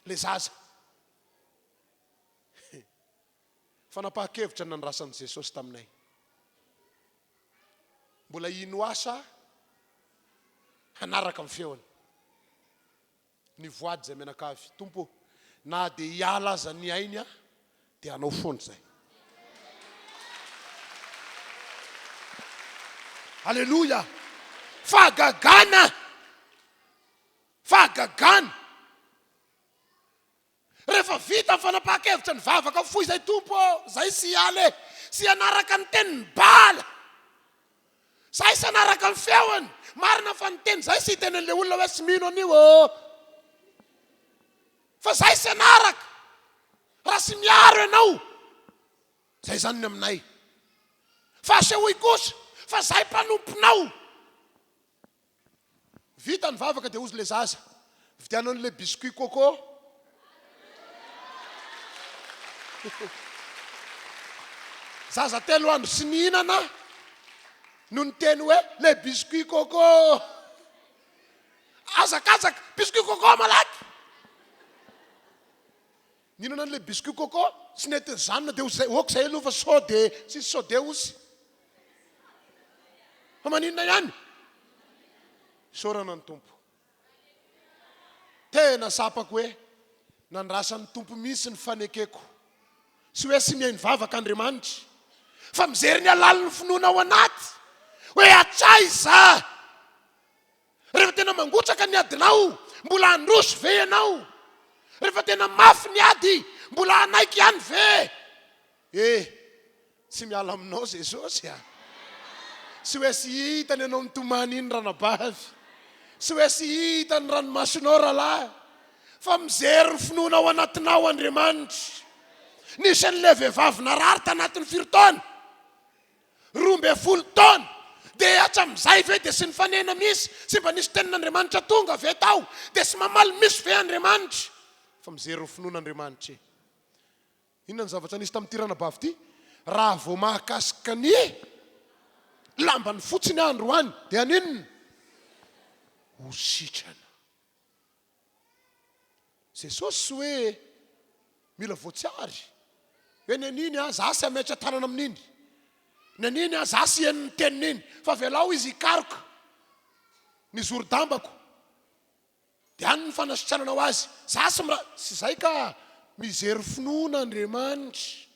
le zaza. Fanapahan-kevitra nandrasan'i Jesosy taminay. Mbola hino asa hanaraka ny feony. Nivoady izay mianakavy. Tompo ô, na dia hiala aza ny ainy aho, dia Anao foana izay. Aleloia! Fahagagana! Fahagagana! Rehefa vita ny fanapahan-kevitra nivavaka fo izay Tompo ô, zay sy hiala e, sy hanaraka ny tenin'i Bala, zay sy hanaraka ny feony, marina fa ny teny zay sy hiteny an'ilay olona hoe tsy mino an'io ô. Fa zay sy hanaraka raha sy miaro ianao. Zay zany ny aminay. Fa asehoy kosa fa zay mpanomponao. Vita ny vavaka dia hozy le zaza, vidiano an'le biscuit coco. Zaza telo andro tsy nihinana no niteny hoe le biscuit coco. Hazakazaka, biscuit coco malaky. Nihinana an'ilay biscuit coco, tsy nety nijanona dia hozy ok zay aloha fa sao dia tsisy sao dia hozy. Fa maninona ihany? Isaorana ny Tompo. Tena tsapako hoe nandrasan'ny Tompo mihitsy ny fanekeko. Tsy hoe tsy mihaino vavaka Andriamanitra, fa mijery ny halalin'ny finoana ao anaty hoe hatraiza. Rehefa tena mangotraka ny adinao, mbola handroso ve ianao? Rehefa tena mafy ny ady, mbola hanaiky ihany ve? Eh, tsy miala aminao Jesosy a! Tsy hoe tsy hitany ianao mitomany iny ranabavy, tsy hoe tsy hitany ny ranomasonao rahalahy, fa mijery ny finoana ao anatinao Andriamanitra. Nisy an'ilay vehivavy narary tanatin'ny firy taona? 12 taona, dia hatramin'izay ve dia tsy nifanena misy, tsy mba nisy tenin'Andriamanitra tonga ve tao, dia tsy mamaly misy ve Andriamanitra? Fa mijery ny finoana Andriamanitra e. Inona ny zavatra nisy tamin'ity ranabavy ity? Raha vao mahakasika ny lambany fotsiny aho androany dia haninona? Ho sitrana. Jesosy tsy hoe mila voatsiary hoe ny an'iny an, za tsy hametra tanana amin'iny, ny an'iny an, za tsy heno ny tenin'iny, fa avelao izy hikaroka ny zoro-dambako, dia any ny fanasitranana ho azy, za tsy mira, tsy izay ka, mijery finoana Andriamanitra,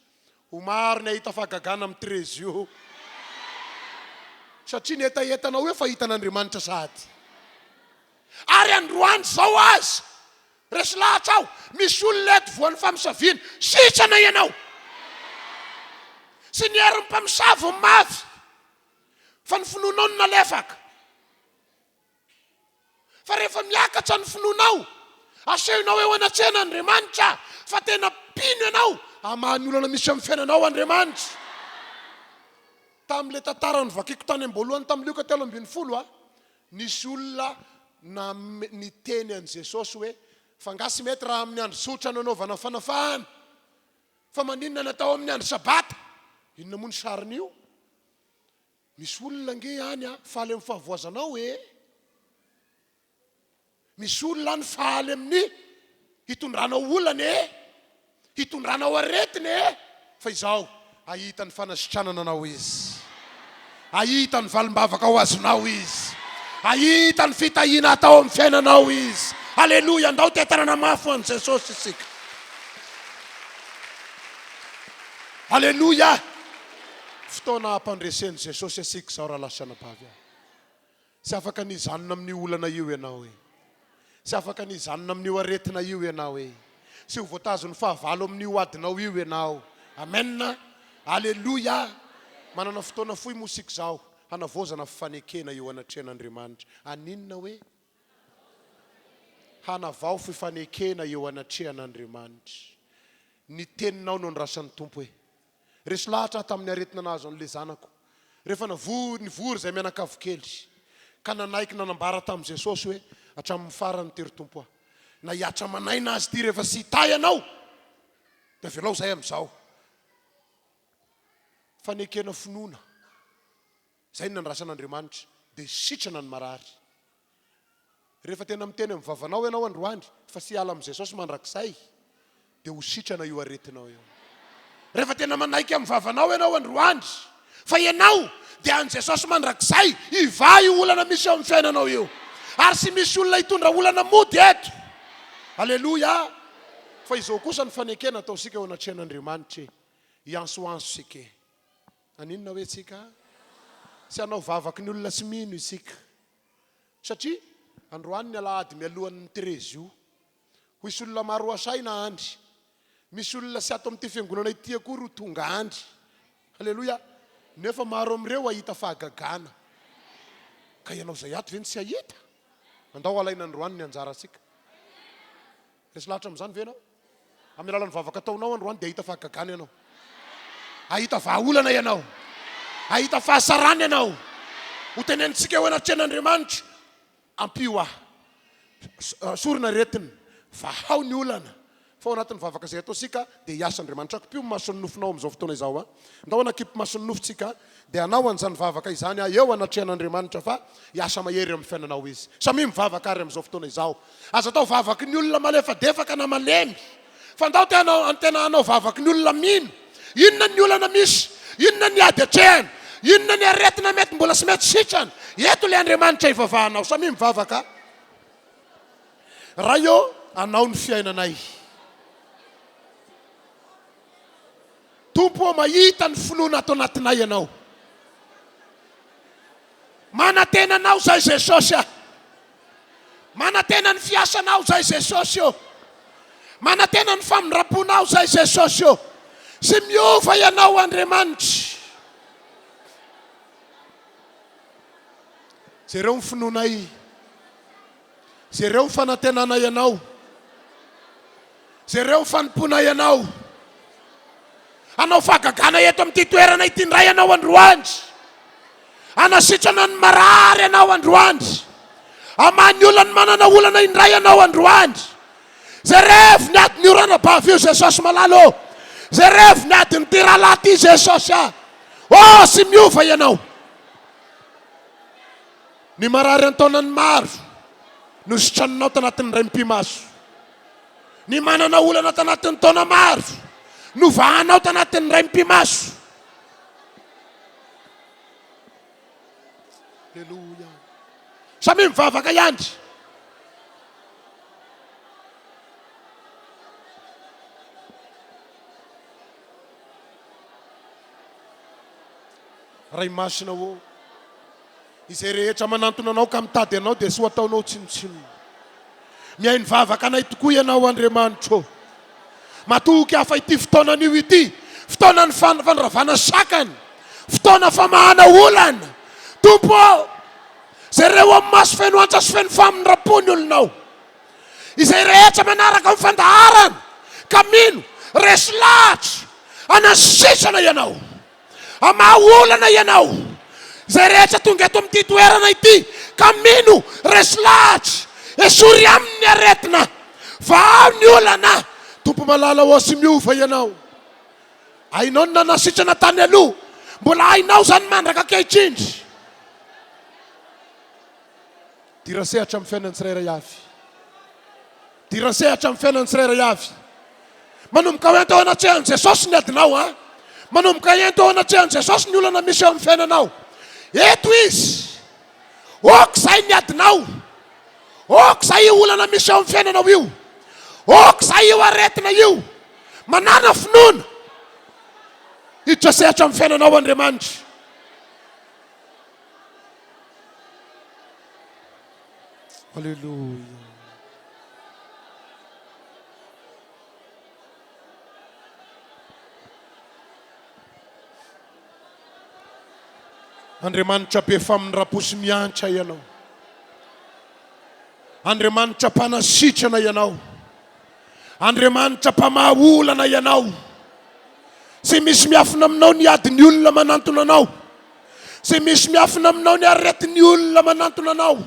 ho maro ny hahita fahagagana amin'ny Trezio, satria ny hetahetanao io efa hitan'Andriamanitra sahady. Ary androany izao aza, resy lahatra aho, misy olona eto voan'ny famosaviana, sitrana ianao! Tsy ny herin'ny mpamosavy no mafy, fa ny finoanao no nalefaka. Fa rehefa miakatra ny finoanao, asehonao eo anatrehan' Andriamanitra fa tena mpino ianao, hamaha ny olana misy eo amin'ny fiainanao Andriamanitra. Tamin'ilay tantara novakiko tany am-boalohany tamin'ny Lioka 13, Nisy olona name, niteny an'i Jesosy hoe, Fa angaha tsy mety raha amin'ny andro tsotra no anaovana fanafahana? Fa maninona natao amin'ny andro Sabata? Inona moa ny sarin'io? Misy olona ange any an, faly amin'ny fahavoazanao e! Misy olona any faly amin'ny hitondranao olana e! Hitondranao aretina e! Fa izao, hahita ny fanasitranana anao izy. Hahita ny valim-bavaka ho azonao izy. Hahita ny fitahiana hatao amin'ny fiainanao izy. Aleloia! Andao te-tanana mafy ho an'i Jesosy isika. Aleloia! Fotoana hampandresen'i Jesosy antsika izao rahalahy sy anabavy a. Tsy afaka ny hijanona amin'io olana io ianao e. Tsy afaka ny hijanona amin'io aretina io ianao e. Tsy ho voatazon'ny fahavalo amin'io adinao io ianao. Amen! Aleloia! Manana fotoana fohy moa isika izao hanavaozana fifanekena eo anatrehan'Andriamanitra. Haninona hoe? Hanavao fifanekena eo anatrehan'Andriamanitra. Ny teninao no andrasan'ny Tompo e. Resy lahatra aho tamin'ny aretina nahazo an'ilay zanako. Rehefa navory, nivory izahay mianakavy kely, ka nanaiky nanambara tamin'i Jesosy hoe, Hatramin'ny farany ity ry Tompo a! Na hihatra aman'aina aza ity rehefa tsy hitahy Anao, dia avelao izahay amin'izao. Fanekena finoana. Izay no nandrasan'Andriamanitra, dia sitrana ny marary. Rehefa tena miteny amin'ny vavanao ianao androany fa tsy hiala amin'i Jesosy mandrakizay, dia ho sitrana io aretinao io. Rehefa tena manaiky amin'ny vavanao ianao androany fa ianao dia an'i Jesosy mandrakizay, hivaha io olana misy eo amin'ny fiainanao io. Ary tsy misy olona hitondra olana mody eto. Aleloia! Fa izao kosa ny fanekena ataontsika eo anatrehan'Andriamanitra e. Hiantsoantso isika e. Haninona hoe tsika? Tsy hanao vavaky ny olona tsy mino isika. Satria androany ny alahady mialohan'ny Trezio. Ho hisy olona maro ho asaina any. Misy olona tsy ato amin'ity fiangonana ity akory ho tonga any. Aleloia! Nefa maro amin'ireo hahita fahagagana. Ka ianao izay ato ve no tsy hahita? Andao halaina androany ny anjarantsika. Resy lahatra amin'izany ve ianao? Amin'ny alalan'ny vavaka ataonao androany dia hahita fahagagana ianao. Hahita vahaolana ianao. Hahita fahasarana ianao. Ho tenenintsika eo anatrehan'Andriamanitra, ampio aho. Sorona aretina, vahao ny olana. Fa ao anatin'ny vavaka izay ataontsika dia hiasa Andriamanitra. Akipio ny mason'ny nofonao amin'izao fotoana izao an. Ndao hanakipy mason'ny nofontsika dia hanao an'izany vavaka izany aho eo anatrehan'Andriamanitra fa hiasa mahery eo amin'ny fiainanao Izy. Samia mivavaka ary amin'izao fotoana izao. Aza atao vavaky ny olona malefadefaka na malemy fa ndao te hanao tena hanao vavaky ny olona mino. Inona ny olana misy? Inona ny ady atrehana? Inona ny aretina mety mbola tsy mety sitrana? Eto ilay Andriamanitra ivavahanao. Samia mivavaka. Ray ô, Anao ny fiainanay. Tompo ô, mahita ny finoana ato anatinay Ianao. Manantena Anao izay Jesosy a. Manantena ny fiasanao izay Jesosy ô. Manantena ny famindram-ponao izay Jesosy ô. Sy miova Ianao Andriamanitra. Jereo ny finoanay. Jereo ny fanantenanay Anao. Jereo ny fanompoanay Anao. Hanao fahagagana eto amin'ity toerana ity indray Ianao androany. Hanasitrana ny marary Ianao androany. Hamaha ny olan'ny manana olana indray Ianao androany. Jerevo ny adin'io ranabavy io Jesosy malala ô. Jerevo ny adin'ity rahalahy ity Jesosy a. Oh, tsy miova Ianao. Ny marary an-taonany maro no sitraninao tanatin'ny indray mipi-maso. Ny manana olana tanatin'ny taona maro no vahanao tanatin'ny indray mipi-maso. Aleloia. Samia mivavaka ihany. Ray Masina ô, izay rehetra manantona Anao ka mitady Anao dia soa ataonao tsinontsinona. Mihaino vavaka anay tokoa Ianao Andriamanitra ô. Matoky aho fa ity fotoana anio ity, fotoanan'ny fandravana sakana, fotoana famahana olana. Tompo ô, jereo amin'ny maso feno antra sy feno famindram-po ny olonao. Izay rehetra manaraka ny fandaharana ka mino, resy lahatra, hanasitrana Ianao. Hamaha olana ianao. Izay rehetra tonga eto amin'ity toerana ity ka mino, resy lahatra, esory aminy ny aretina, vahao ny olana. Tompo malala ô, tsy miova ianao. Hainao ny nanasitrana tany aloha, mbola hainao izany mandraka ankehitriny. Dira sehatra amin'ny fiainan'ny tsirairay avy. Dira sehatra amin'ny fiainan'ny tsirairay avy. Manomboka ho ento eo anatrehan'i Jesosy ny adinao a. Manomboka ento eo anatrehan'i Jesosy ny olana misy eo amin'ny fiainanao. Eto Izy. Ok izay ny adinao. Ok izay io olana misy eo amin'ny fiainanao io. Ok izay io aretina io. Manàna finoana. Hiditra sehatra amin'ny fiainanao Andriamanitra. Alléluia. Andriamanitra be famindram-po sy miantra ianao. Andriamanitra mpanasitrana ianao. Andriamanitra mpamaha olana ianao. Tsy misy miafina aminao ny adin'ny olona manantona anao. Tsy misy miafina aminao ny aretin'ny olona manantona anao.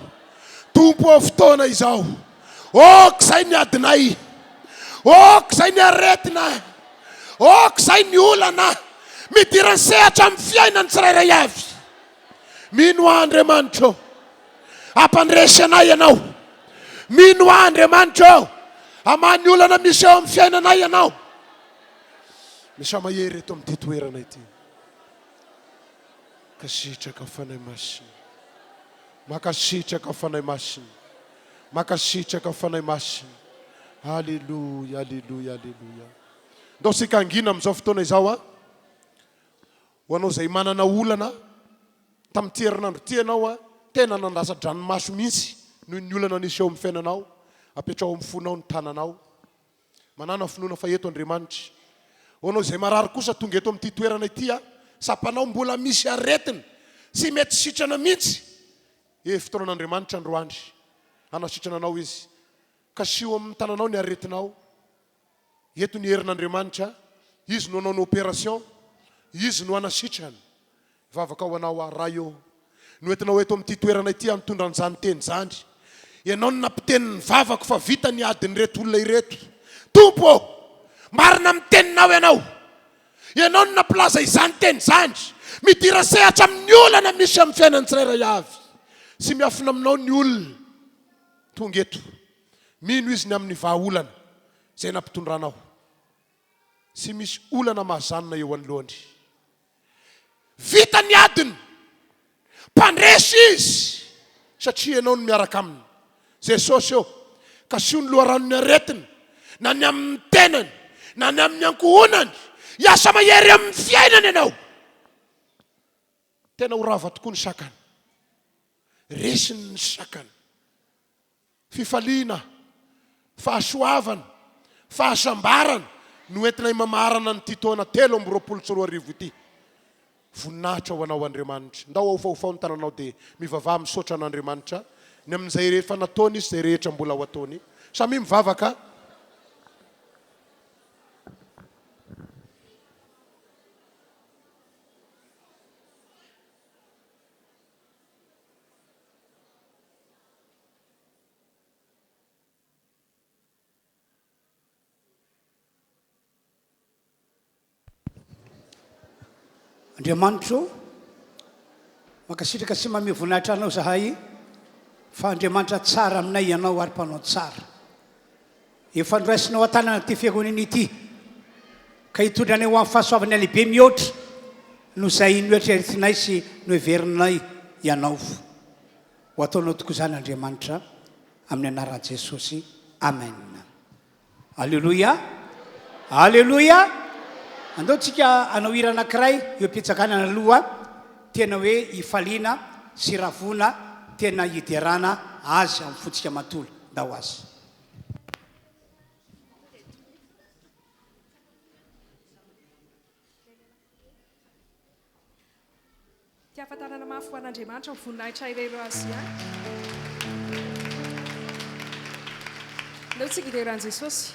Tompo ô fotoana izao. Ok izay ny adinay. Ok izay ny aretina. Ok izay ny olana. Midira sehatra amin'ny fiainan'ny tsirairay avy. Mino ahy Andriamanitra ô. Hampandresy anay Ianao. Mino ahy Andriamanitra ô. Hamaha ny olana misy eo amin'ny fiainanay Ianao. Misy mahery eto amin'ity toerana ity. Mankasitraka Fanahy Masina. Mankasitraka Fanahy Masina. Mankasitraka Fanahy Masina. Aleloia, aleloia, aleloia. Ndao sika hangina amin'izao fotoana izao a. Ho anao izay manana olana tamin'ity herinandro ity ianao a, tena nandatsa-dranomaso mihitsy noho ny olana nisy eo amin'ny fiainanao, apetraho amin'ny fonao ny tananao. Manàna finoana fa eto Andriamanitra. Ho anao izay marary kosa tonga eto amin'ity toerana ity a, tsapanao mbola misy aretina tsy mety sitrana mihitsy, e fotoanan'Andriamanitra androany hanasitrana anao Izy. Kasiho amin'ny tananao ny aretinao. Eto ny herin'Andriamanitra, Izy no hanao ny opération, Izy no hanasitrana. Hivavaka ho anao aho, Ray ô. Noentinao eto amin'ity toerana ity aho nitondra an'izany teny izany. Ianao no nampiteny ny vavako fa vita ny adin'ireto olona ireto. Tompo ô! Marina amin'ny teninao Ianao. Ianao no nampilaza izany teny izany. Midira sehatra amin'ny olana misy amin'ny fiainan'ny tsirairay avy. Tsy miafina aminao ny olona tonga eto. Mino izy ny amin'ny vahaolana izay nampitondranao. Tsy misy olana mahazanona eo anoloany. Vita ny adiny. Mpandresy izy satria ianao no miaraka aminy. Jesosy ô, kasiho ny loharanon'ny aretiny, na ny amin'ny tenany, na ny amin'ny ankohonany. Hiasa mahery amin'ny fiainany ianao. Tena ho rava tokoa ny sakana. Resiny ny sakana. Fifaliana, fahasoavana, fahasambarana no entina himamaharana an'ity taona 2023 ity. Voninahitra ho Anao Andriamanitra. Ndao ahofahofaho ny tananao dia mivavaha misaotra an'Andriamanitra ny amin'izay rehefa nataony sy izay rehetra mbola ho ataony. Samia mivavaka. Andriamanitro ô, mankasitraka sy mamehy voninahitra Anao izahay fa Andriamanitra tsara aminay Ianao ary mpanao tsara. Efa noraisinao an-tanana ity fiangonana ity ka hitondra anay ho amin'ny fahasoavana lehibe mihoatra noho izay noeritreretinay sy noheverinay Ianao. Ho ataonao tokoa izany Andriamanitra amin'ny anaran'i Jesosy. Amen. Aleloia. Aleloia. Andao tsika hanao hira anankiray eo am-pitsanganana aloha, tena hoe hifaliana sy ravoana, tena hiderana Azy amin'ny fontsika manontolo. Ndao Azy. Tiafatanana mafy ho an'Andriamanitra ho voninahitra irery ho Azy ihany. Aleo tsika hidera an'i Jesosy.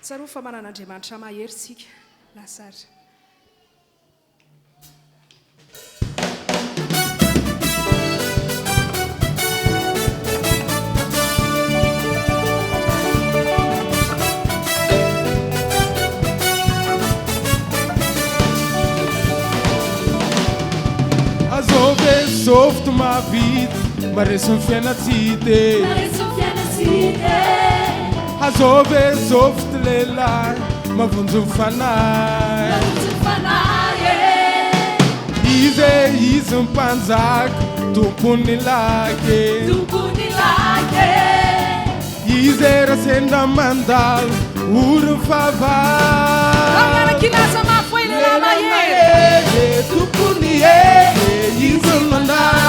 Tsarovy fa manana Andriamanitra mahery tsika. Lasa ary. Azovy e zovy to mahavita Maharesy ny fiainantsika e Maharesy ny fiainantsika e Azovy e zovy ty lehilahy Mahavonjy ny fanahy Mahavonjy ny fanahy e Izy e izy ny mpanjaka Tompon'ny laky e Tompon'ny laky e Izy e raha sendra mandalo ory ny fahavalo. Ao miaraka hilaza mafy hoe lehilahy mahery. Tompony e, izy no mandalo.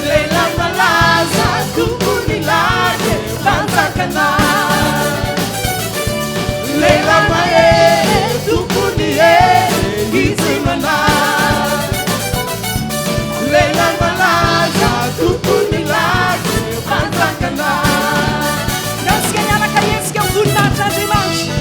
Lehilahy malaza, tompony lahy, mpanjakana. Lehilahy mahery, tompony e, izy no mandalo. Lehilahy malaza, tompony lahy, mpanjakana. Ndao-tsika hiaraka hihetsika ho voninahitr'Andriamanitra.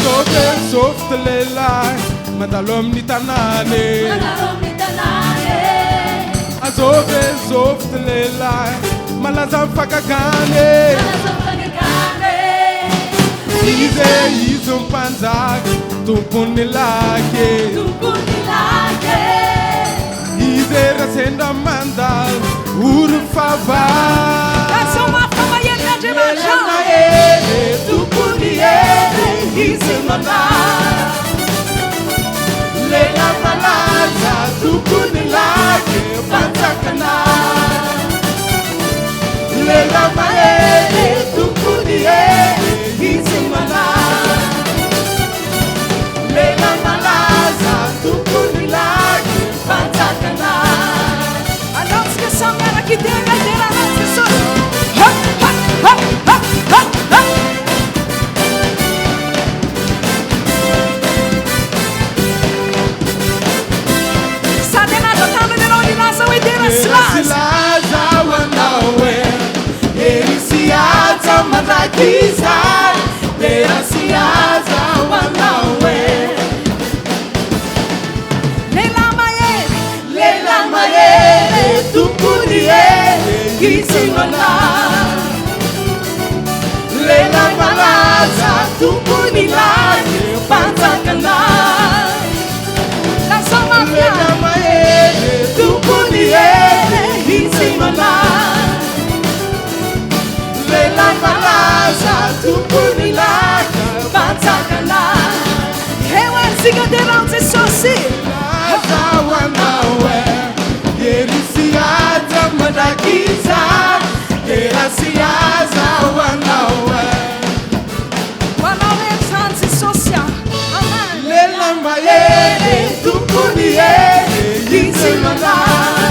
Zovy e, zovy ty lehilahy, mandalo amin'ny tanàna e. Mandalo amin'ny tanàna e. Azovy e zovy ty lehilahy Malaza amin'ny fagagana e Malaza amin'ny fagagana e Izy e izy no mpanjaka Tompon'ny laky e Tompon'ny laky e Izy e raha sendra mandalo Ory fahavalo Lazao mafy fa mahery Andriamanitra. Lehilahy mahery e Tompon'ny hery Izy no mandalo Lehilahy malaza tokony lagy mpanjakana Lehilahy mahery tokony hery izy malaza Lehilahy malaza tokony lagy mpanjakana Andaontsika samy miaraka hidera hidera an'i Jesosy. Ha ha ha ha ha ha. mandrakizay, dera sy haja ho anao e. Lehilahy mahery, lehilahy mahery, tompony hery, izy no anao. Lehilahy malaza, tompony lahy, mpanjakanay. Lazao mafy ahy. Lehilahy mahery, tompony hery, izy no anao. Lehilahy malaza, tompony lahy, mpanjakanay. Eo ary isika derao Jesosy. Haja ho anao e, hery sy haja mandrakizay, dera sy haja ho anao e. Ho anao rery izany Jesosy a. Amen. Lehilahy mahery, tompony hery, izy no anao.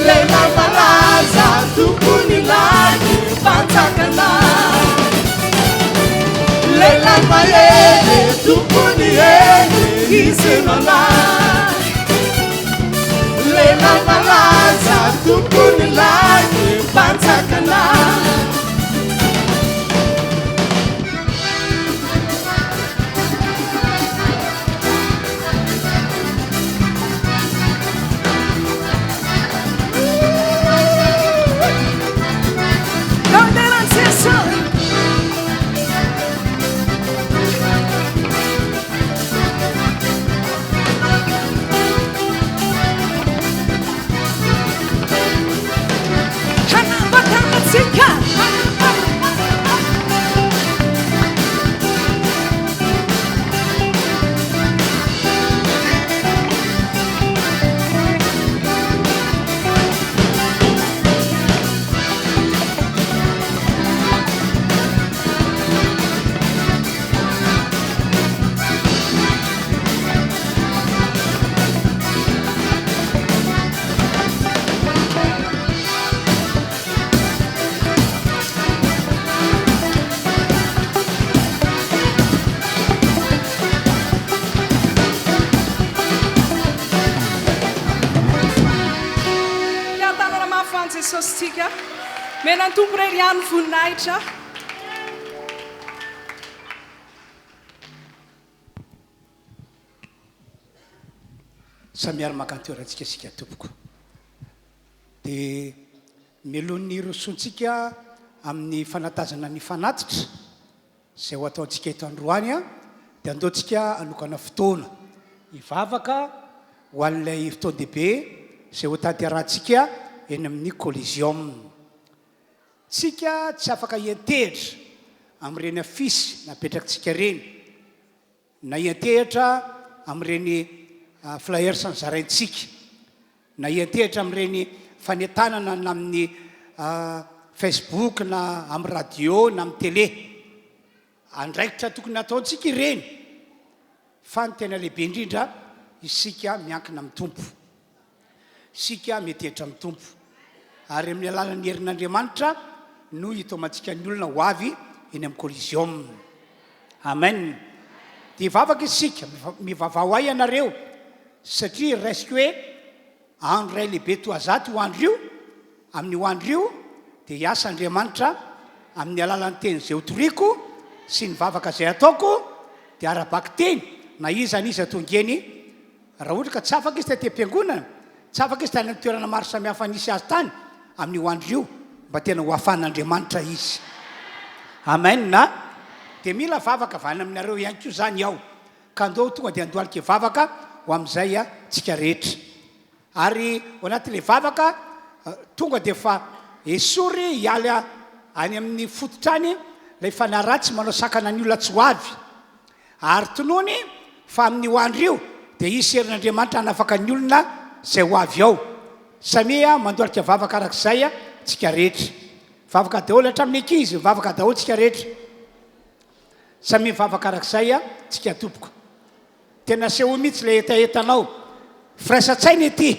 Lehilahy malaza, tompony lahy, mpanjakanay. Lehilahy mahery, tompony hery, izy no anao. Lehilahy malaza, tompony lahy, mpanjakanay. Fiadanana mafy ho an'i Jesosy tsika. Mena ny Tompo irery ihany ny voninahitra. Samy miara maka ny toerantsika isika tompoko. Dia mialohan'ny hirosoantsika amin'ny fanatazana ny fanatitra izay ho ataontsika eto androany dia andeontsika hanokana fotoana hivavaka ho an'ilay fotoan-dehibe izay ho tanterahantsika eny amin'ny Coliseum. Tsika tsy afaka hiantehitra amin'ireny afisy napetrakitsika ireny na hiantehitra amin'ireny flyers nozaraintsika, na hiantehitra amin'ireny fanentanana na amin'ny Facebook na amin'ny radio na amin'ny télé. Andraikitra tokony hataontsika ireny. Fa ny tena lehibe indrindra, isika miankina amin'ny Tompo. Isika miantehitra amin'ny Tompo. Ary amin'ny alalan'ny herin'Andriamanitra no hitaomantsika ny olona ho avy eny amin'ny Coliseum. Amen. Dia hivavaka isika, mivavaha ho ahy ianareo, satria raisiko hoe Andro iray lehibe toa zato io andro io, amin'io andro io dia hiasa Andriamanitra amin'ny alalan'ny teny izay hotoriko sy ny vavaka izay ataoko, dia ara-bakiteny na iza na iza tonga eny, raha ohatra ka tsy afaka izy taty am-piangonana, tsy afaka izy tany amin'ny toerana maro samihafa nisy azy tany, amin'io andro io mba tena ho afahan'Andriamanitra izy. Amen a! Dia mila vavaka avy any aminareo ihany koa izany aho. Ka andao tonga dia andohalika hivavaka ho amin'izay tsika rehetra. Ary ao anatin'ilay vavaka, tonga dia efa esory hiala any amin'ny fototra any ilay fanahy ratsy manao sakana ny olona tsy ho avy. Ary tonony fa amin'io andro io dia hisy herin'Andriamanitra hanafaka ny olona izay ho avy ao. Samia mandohalika vavaka arak'izay tsika rehetra. Vavaka daholo hatramin'ny ankizy, mivavaka daholo tsika rehetra. Samia mivavaka arak'izay a tsika tompoko. Tena asehoy mihitsy ilay hetahetanao. Firaisan-tsaina ity.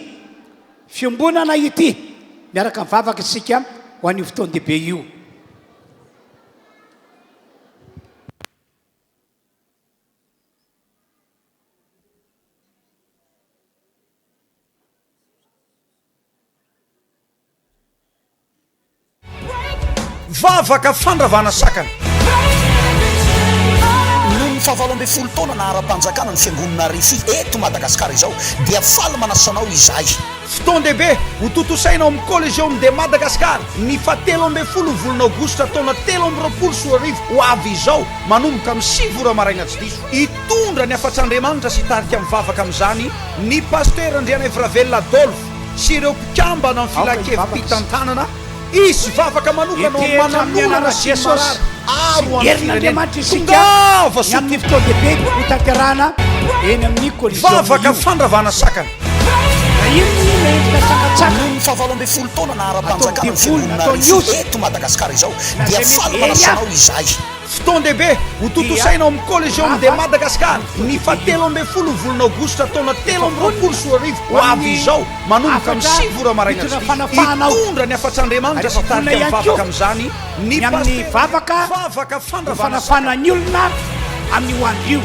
Fiombonana ity. Miaraka mivavaka isika ho an'io fotoan-dehibe io. Vavaka fandravana sakana. Noho ny fahavalo ambin'ny folo taona naha ara-panjakana ny Fiangonana Rfi eto Madagasikara izao dia faly manasa anao izahay. Fotoan-dehibe hotontosaina ao amin'ny Coliseum de Madagascar ny fahatelo ambin'ny folo ny volana aogositra taona 2023 ho avy izao manomboka amin'ny 9 ora maraina tsy diso. Hitondra ny hafatr'Andriamanitra sy hitarika ny vavaka amin'izany ny Pasteur Andrianaivoravelona Adolphe sy ireo mpikambana amin'ny Aoka hivavaka isika. Filankevi-pitantanana. Hisy vavaka manokana ho Ety amin'ny manan'olana anaran'i sy ny Jesosy marary ary sy ho an'ny firenena. herin'Andriamanitra isika Tongava ny soa amin'ny tompoko. fotoan-dehibe hotanterahana eny amin'ny Coliseum Vavaka io. fandravana sakana. Na inona inona endrika sakantsakana Noho ny fahavalo ambin'ny folo taona naha ataon'ny ara-panjakana ny devoly na Fiangonana ataon'ny Rfi ozona eto Madagasikara izao na dia izay mety faly hery manasa hafa anao izahay. Fotoan-dehibe hotontosaina ao amin'ny Coliseum de rava Madagascar ny ny fotoan-dehibe io. fahatelo ambin'ny folo ny volana aogositra taona Efa 2023 vonona ho avy ho amin'ny izao manomboka amin'ny hafatra 9 ora maraina tsy mitondra diso. fanafahana aho. Hitondra ny hafatr'Andriamanitra Ary sy efa vonona hitarika ny ihany vavaka koa amin'izany ny ny amin'ny Pasitera vavaka Vavaka ho fandravana fanafahana sakana. ny olona amin'io andro io.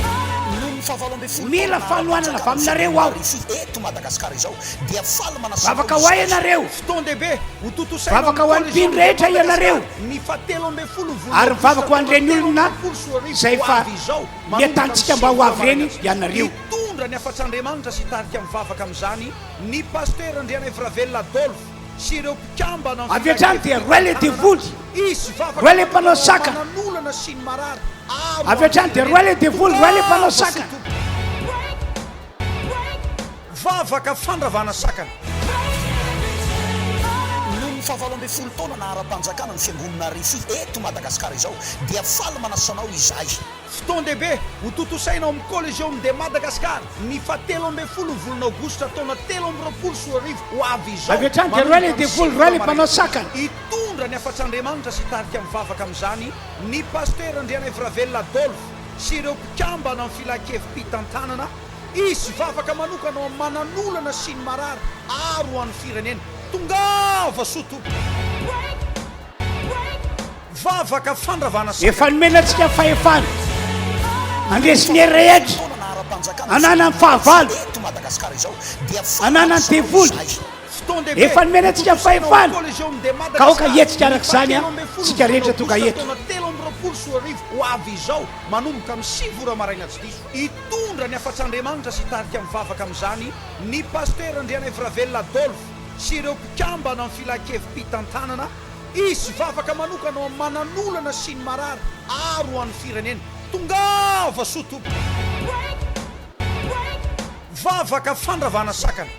Noho ny fahavalo ambin'ny folo Mila taona naha fanohanana avy ara-panjakana ny aminareo Fiangonana aho. Rfi eto Madagasikara izao dia faly manasa anao Vavaka ho ahy izahay. ianareo. Fotoan-dehibe hotontosaina ao Vavaka amin'ny ho an'ny mpino Coliseum de rehetra ianareo. Madagascar ny fahatelo ambin'ny folo ny volana Ary aogositra mivavaka ho taona an'ireny telo olona ambin'ny folo sy roa arivo izay ho efa avy izao manomboka amin'ny nientantsika mba 9 ho ora avy ireny maraina tsy diso. ianareo. Hitondra ny hafatr'Andriamanitra sy hitarika ny vavaka amin'izany ny Pasteur Andrianaivoravelona Adolphe sy ireo mpikambana amin'ny Avy hatrany dia roay ilay Filankevi-pitantanana. devoly, Hisy vavaka roay ilay mpanao manokana ho sakana. manan'olana sy ny marary ary ho Avy an'ny hatrany dia roay firenena. ilay devoly, roay ilay mpanao Tongava soa sakana. tompoko. Vavaka fandravana sakana. Noho ny fahavalo ambin'ny folo taona naha ara-panjakana ny Fiangonana Rfi eto Madagasikara izao dia faly manasa anao izahay. Fotoan-dehibe hotontosaina ao amin'ny Coliseum de Madagascar ny fahatelo ambin'ny folo ny volana aogositra taona 2023 ho avy izao Avy hatrany dia roay manomboka ilay amin'ny devoly, 9 roay ora ilay maraina mpanao tsy diso. sakana. Hitondra ny hafatr'Andriamanitra sy hitarika ny vavaka amin'izany ny Pasteur Andrianaivoravelona Adolphe sy ireo mpikambana amin'ny Filankevi-pitantanana. Hisy vavaka manokana ho amin'ny manan'olana sy ny marary ary ho an'ny firenena. Tongava soa tompoko. Vavaka fandravana Efa sakana. nomena antsika fahefana handresy ny hery rehetra ananan'ny fahavalo, ananan'ny devoly. Fotoan-dehibe Efa nomena antsika hotontosaina ao fahefana amin'ny Coliseum de ka aoka Madagascar hihetsika ny araka izany fahatelo ambin'ny folo isika ny volana rehetra tonga aogositra eto. taona 2023 ho avy izao manomboka amin'ny 9 ora maraina tsy diso. Hitondra ny hafatr'Andriamanitra sy hitarika ny vavaka amin'izany ny Pasitera Andrianaivoravelona Adolphe sy ireo mpikambana amin'ny Filankevi-pitantanana. Hisy vavaka manokana ho amin'ny manan'olana sy ny marary ary ho an'ny firenena. Tongava soa tompoko. Vavaka fandravana sakana.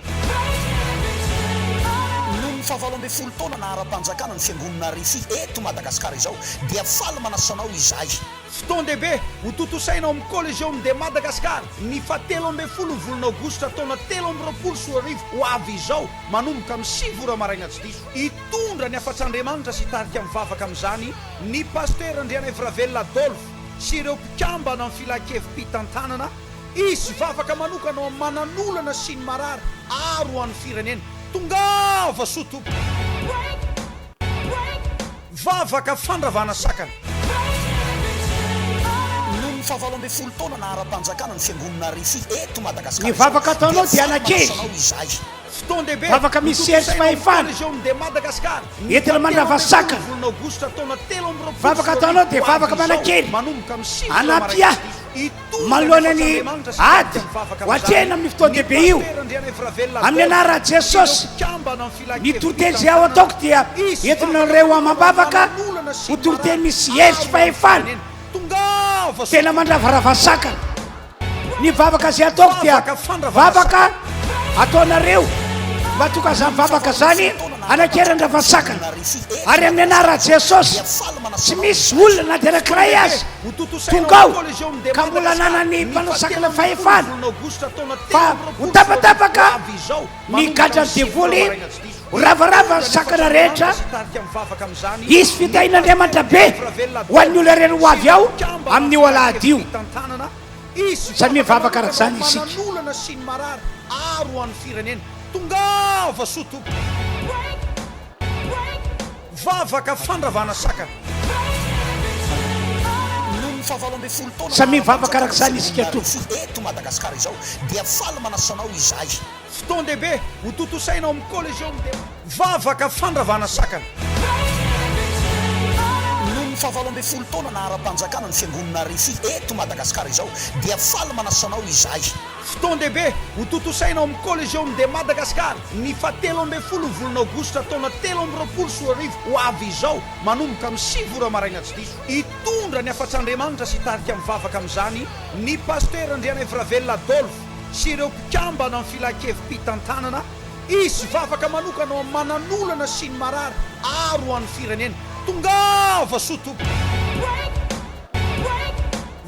Noho ny fahavalo ambin'ny folo taona naha ara-panjakana ny Fiangonana Rfi eto Madagasikara izao dia faly manasa anao izahay. Fotoan-dehibe hotontosaina ao amin'ny Coliseum de Madagascar ny fahatelo ambin'ny folo ny volana aogositra taona 2023 ho avy izao manomboka amin'ny 9 ora maraina tsy diso. Hitondra ny hafatr'Andriamanitra sy hitarika ny vavaka amin'izany ny Pasitera Andrianaivoravelona Adolphe sy ireo mpikambana amin'ny Filankevi-pitantanana. Hisy vavaka manokana ho amin'ny manan'olana sy ny marary ary ho an'ny firenena. Tongava soa tompoko. Vavaka fandravana sakana. Noho ny fahavalo ambin'ny folo taona naha ara-panjakana ny Fiangonana Rfi eto Madagasikara Ny izao vavaka ataonao dia dia faly anakely. manasa anao izahay. Fotoan-dehibe Vavaka misy hery sy hotontosaina ao amin'ny fahefana. Coliseum de Madagascar ny Entina fahatelo mandrava ambin'ny folo sakana. volana aogositra taona Vavaka 2023 ataonao dia ho vavaka avy izao manakely. manomboka amin'ny 9 ora Hanampy maraina ahy tsy diso. Hitondra ny manoloana ny hafatr'Andriamanitra sy ady hitarika ny vavaka ho amin'izany atrehina amin'io ny fotoan-dehibe io. Pasitera Andrianaivoravelona Amin'ny Adolphe anaran'i sy ireo Jesosy, mpikambana amin'ny ny toriteny izay ao Filankevi-pitantanana. ataoko dia Hisy entina vavaka ireo manokana ho amin'ny amam-bavaka manan'olana sy ho ny toriteny marary misy hery sy ary ho an'ny fahefana. firenena. Tongava soa Tena tompoko. mandravarava sakana. Ny vavaka izay ataoko dia Vavaka fandravana vavaka sakana. ataonareo mba tonga izany vavaka izany anankery handrava sakana. Ary amin'ny anaran'i Jesosy, tsy misy olona na dia anankiray aza tonga ao ka mbola ananan'ny mpanao sakana fahefana fa ho tapatapaka ny gadran'ny devoly, ho ravarava ny sakana rehetra, hisy fitahian'Andriamanitra be ho an'ny olona rehetra ho avy ao amin'io alahady io. Hisy Samia vavaka mivavaka araka manokana izany ho isika. manan'olana sy ny marary ary ho an'ny firenena. Tongava soa tompoko. Vavaka fandravana sakana. Noho ny fahavalo ambin'ny folo taona Samia mivavaka naha-ara-panjakana araka ny izany isika Fiangonana tompoko. Rfi eto Madagasikara izao dia faly manasa anao izahay. Fotoan-dehibe hotontosaina ao amin'ny Coliseum de. Vavaka fandravana sakana. fahavalo ambin'ny folo taona naha-ara-panjakana ny Fiangonana Rfi eto Madagasikara izao dia faly manasa anao izahay. Fotoan-dehibe hotontosaina ao amin'ny Coliseum de Madagascar ny fahatelo ambin'ny folo ny volana aogositra taona 2023 ho avy izao manomboka amin'ny sivy ora maraina tsy diso. Hitondra ny hafatr'Andriamanitra sy hitarika mivavaka amin'izany ny Pasitera Andrianaivoravelona Adolphe sy ireo mpikambana amin'ny filankevi-pitantanana. Hisy vavaka manokana ho amin'ny manan'olana sy ny marary ary ho an'ny firenena. Tongava soa tompoko!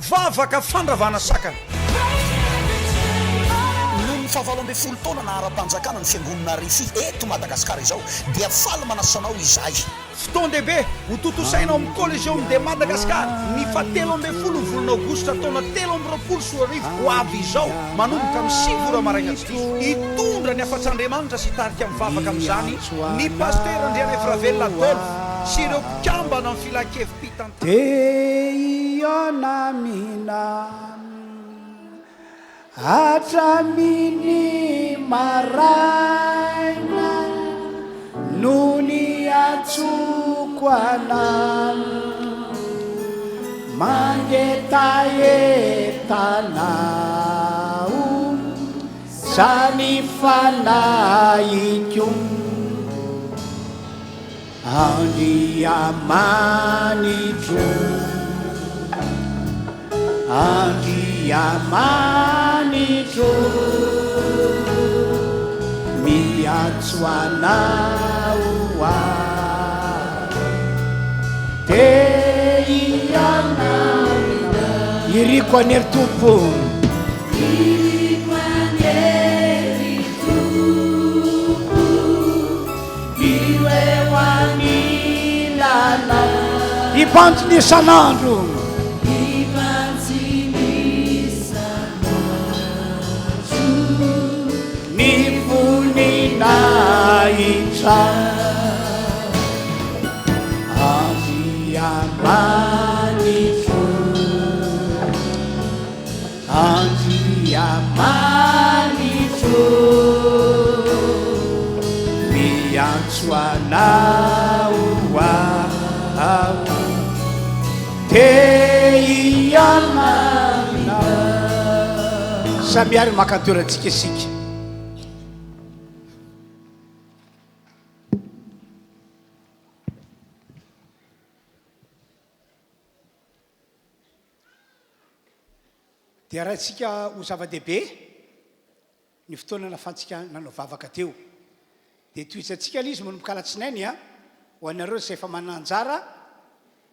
Vavaka fandravana sakana. Noho ny fahavalo ambin'ny folo taona naha ara-panjakana ny Fiangonana Rfi eto Madagasikara izao dia faly manasa anao izahay. Fotoan-dehibe hotontosaina ao amin'ny Coliseum de Madagascar ny fahatelo ambin'ny folo ny volana aogositra taona 2023 ho avy izao manomboka amin'ny sivy ora maraina tsy diso. Hitondra ny hafatr'Andriamanitra sy hitarika mivavaka amin'izany ny Pasitera Andrianaivoravelona Adolphe sy ireo mpikambana amin'ny filankevi-pitantanana. Te hihaona aminao Hatramin'ny maraina no niantsoko anao, mangetaheta anao zany fanahiko. Andriamanitro, Andriamanitro, miantso Anao aho, te hihaona aminao. Iriko anie ry Tompo. Iriko anie ry Tompo. Io eo anilanao. Hibanjina isan'andro. Hibanjina isan'andro. Ny voninahitra. Andriamanitro. Andriamanitro miantso anao aho te hihaona aminao. Samy ary maka ny toerantsika isika. Dia raintsika ho zava-dehibe ny fotoana nahafahantsika nanao vavaka teo. Dia tohizantsika ilay izy manomboka alatsinainy a, ho anareo izay efa manana anjara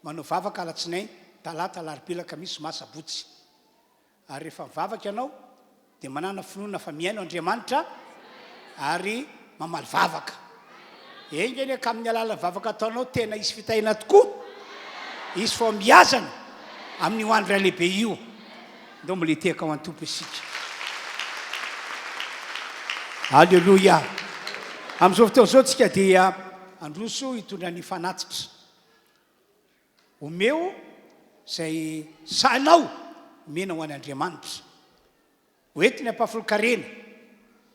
manao vavaka alatsinainy, talata, alarobia, alakamisy, zoma, sabotsy. Ary rehefa mivavaka ianao dia manàna finoana fa mihaino Andriamanitra ary mamaly vavaka. Enga anie ka amin'ny alalan'ny vavaka ataonao tena hisy fitahiana tokoa, hisy fahombiazana amin'io andro iray lehibe io. Ndao mbola hitehaka ho an'ny Tompo isika. Aleloia. Amin'izao fotoana izao tsika dia handroso hitondra ny fanatitra. Omeo izay sahinao omena ho an' Andriamanitra. Ho entiny ampahafolon-karena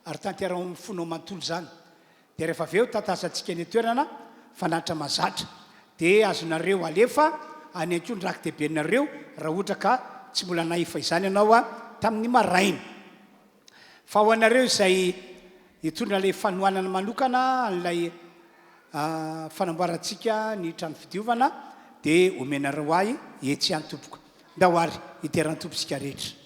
ary tanteraho amin'ny fonao manontolo izany. Dia rehefa avy eo tatazantsika eny an-toerana fanatitra mahazatra. Dia azonareo alefa any ihany koa ny raki-dehibenareo raha ohatra ka tsy mbola nahefa izany ianao tamin'ny maraina. Fa ho anareo izay hitondra ilay fanohanana manokana an'ilay fanamboarantsika ny trano fidiovana dia omenareo ahy etsy ihany tompoko. Ndao ary hidera ny Tompo isika rehetra.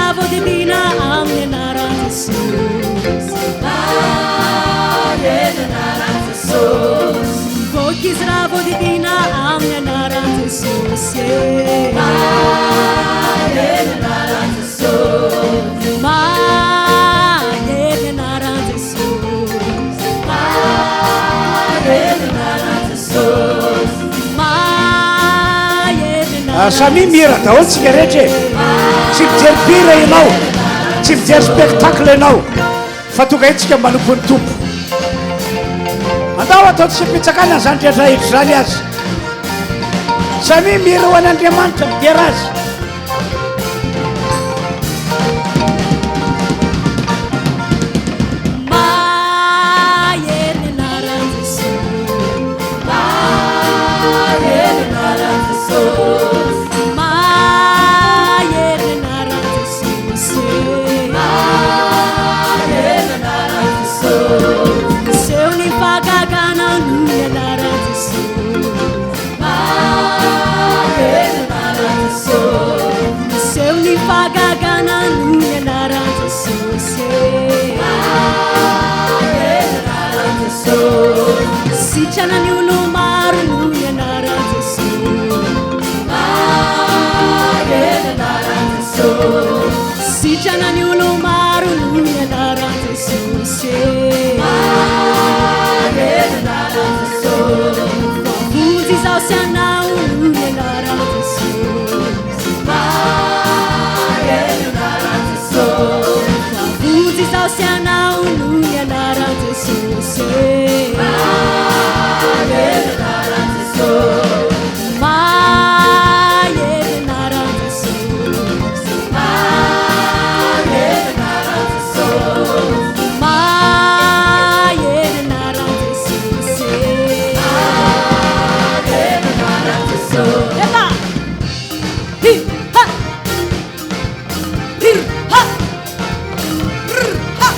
raha vao didiana amin'ny anaran'i Jesosy. Mahery ny anaran'i Jesosy. Mivoaka izy raha vao didiana amin'ny anaran'i Jesosy. Mahery ny anaran'i Jesosy. Mahery ny anaran'i Jesosy. Mahery ny anaran'i Jesosy. Samia mihira daholo tsika rehetra e! Tsy mijery mpihira ianao, tsy mijery spectacle ianao, fa tonga eto tsika manompo ny Tompo. Andao ataontsika am-pitsakana izany rehetra rehetra izany aza. Samia mihira ho an'Andriamanitra, midera Azy. Mahery ny anaran'i Jesosy. Mahery ny anaran'i Jesosy. Mahery ny anaran'i Jesosy. Mahery ny anaran'i Jesosy. Miseho ny fahagagana noho ny anaran'i Jesosy. Mahery ny anaran'i Jesosy. Miseho ny fahagagana noho ny anaran'i Jesosy. Mahery ny anaran'i Jesosy. Sitrana ny olo-maro noho ny anaran'i Jesosy. Mahery ny anaran'i Jesosy. Sitrana ny olo-maro noho ny anaran'i Jesosy. Mahery ny anaran'i Jesosy. Voavonjy izaho sy anao noho ny anaran'i Jesosy. Mahery ny anaran'i Jesosy. Voavonjy izaho sy anao noho ny anaran'i Jesosy. Mahery ny anaran'i Jesosy. Mahery ny anaran'i Jesosy. Mahery ny anaran'i Jesosy. Mahery ny anaran'i Jesosy. Mahery ny anaran'i Jesosy. Epa! Hi ha! Rir ha! Rr ha!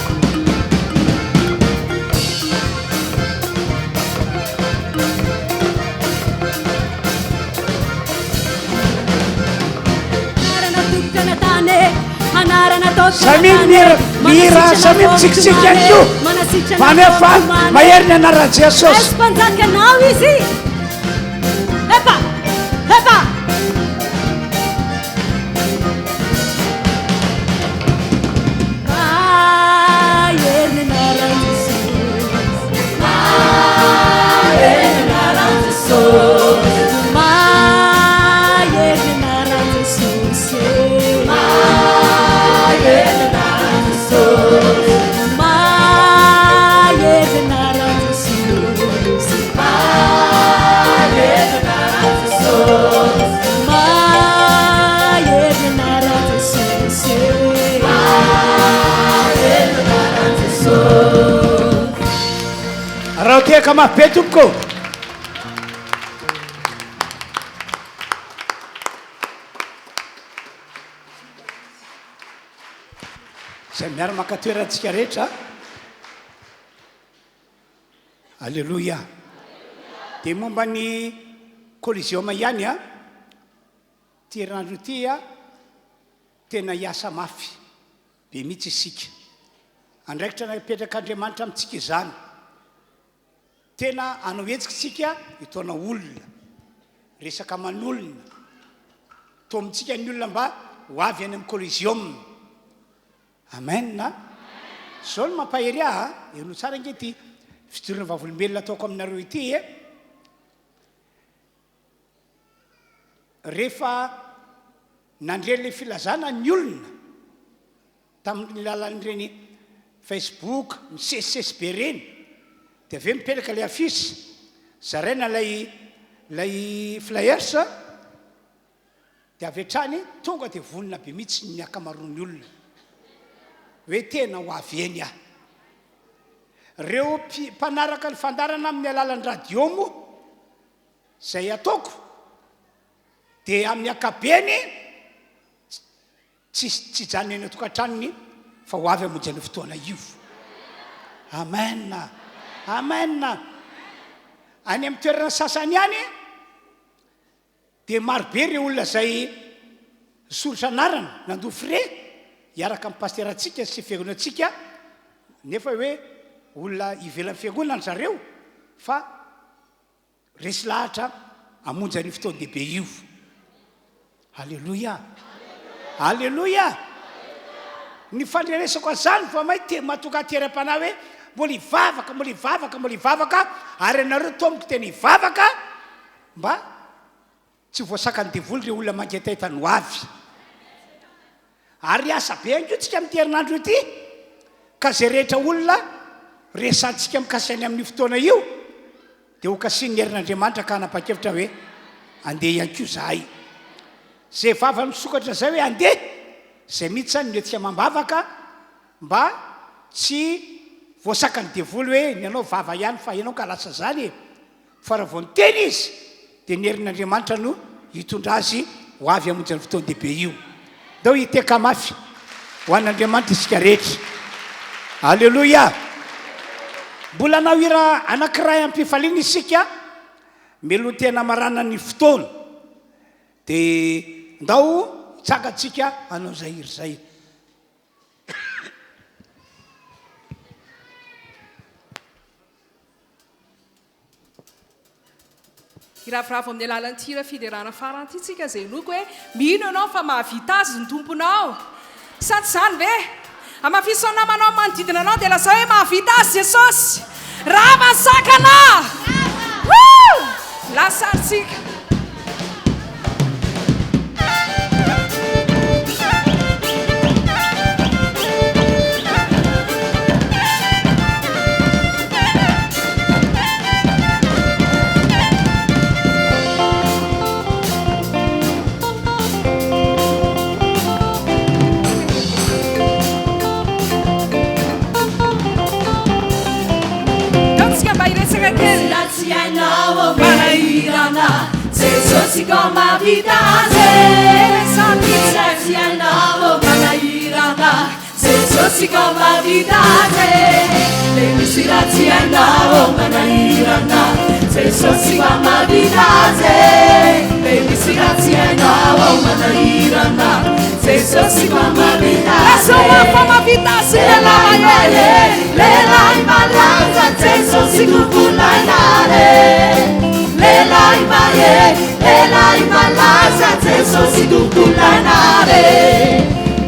Anarana tokana tany e, anarana tokana Samia tany e, mihira, mihira, manasitrana samia vao mitsikitsiky ihany tomany e, koa. manasitrana Maneho vao fa tomany e. mahery ny anaran'i Jesosy. Raiso mpanjakanao izy. Epa! Epa! Mahery ny anaran'i Jesosy. Mahery ny anaran'i Jesosy. Mahery ny anaran'i Jesosy. Mahery ny anaran'i Jesosy. Mahery ny anaran'i Jesosy. Mahery ny anaran'i Jesosy. Mahery ny anaran'i Jesosy. Mahery ny anaran'i Jesosy. Raha tehaka mafy be tompoko. Izay miara-maka toerana antsika rehetra. Aleloia. Dia momba ny Coliseum ihany a, ity herinandro ity a, tena hiasa mafy be mihitsy isika. Andraikitra napetrak'Andriamanitra amintsika izany. Tena hanao hetsika isika hitaona olona, resaka aman'olona, taomintsika ny olona mba ho avy any amin'ny Coliseum. Amen a! Zao no mampahery ahy a! Henoy tsara ange ity fijoroana vavolombelona ataoko aminareo ity e! Rehefa nandre ilay filazana ny olona tamin'ny alalan'ireny Facebook misesisesy be ireny dia avy eo mipetraka ilay affiche, zaraina ilay ilay flyers, Dia avy hatrany tonga dia vonona be mihitsy ny ankamaroan'ny olona hoe tena ho avy eny aho. Ireo mpanaraka ny fandaharana amin'ny alalan'ny radio moa izay ataoko dia amin'ny ankapobeny tsy tsy hijanona eny an-tokantranony fa ho avy hamonjy an'io fotoana io. Amen. Amen. Any amin'ny toerana sasany any Dia maro be ireo olona izay nisoratra anarana, nandoa frais, hiaraka amin'ny pasterantsika sy fiangonantsika nefa hoe olona ivelan'ny fiangonana zareo fa resy lahatra hamonjy an'io fotoan-dehibe io. Aleloia! Aleloia! Ny fandrenesako an'izany vao may te mahatonga ahy tery am-panahy hoe mbola hivavaka, mbola hivavaka, mbola hivavaka ary ianareo tompoko tena hivavaka mba Tsy voasakan'ny devoly ireo olona mangetaheta ny ho avy. Ary hiasa be ihany koa tsika amin'ity herinandro ity, ka izay rehetra olona resahantsika mikasika ny amin'io fotoana io, dia ho kasihin'ny herin'Andriamanitra ka hanapa-kevitra hoe andeha ihany koa izahay. Izay vava misokatra izay hoe andeha, izay mihitsy izany no hetsika amam-bavaka mba tsy voasakan'ny devoly hoe ny anao vava ihany fa ianao ka lasa izany e. Fa raha vao niteny izy, dia ny herin'Andriamanitra no hitondra azy ho avy hamonjy an'io fotoan-dehibe io. Ndao hiteka mafy ho an'Andriamanitra isika rehetra. Aleloia! Mbola hanao hira anankiray am-pifaliana isika, mialoha ny tena hamarana ny fotoana. Dia ndao hitsangantsika hanao izay hira izay. Hiravoravo amin'ny alalan'ity hira fiderana farany ity tsika izay inoako hoe mino ianao fa mahavita azy ny Tomponao. Sa tsy izany ve? Hamafiso ny namanao manodidina anao dia lazao hoe mahavita azy Jesosy. Rava ny sakana! Woo! Lasa ary tsika. Ndao tsika mba hiresaka kely. Raha tsy hainao manahirana Jesosy ko mahavita azy e. Raha tsy hainao manahirana Jesosy ko mahavita azy e. Le misy raha tsy hainao manahirana Jesosy ko mahavita azy e. Le misy raha tsy hainao manahirana Jesosy ko mahavita azy e. Lazao aho fa mahavita azy Lehilahy mahery, lehilahy malaza, Jesosy no volainare. Lehilahy mahery, lehilahy malaza, Jesosy no volainare.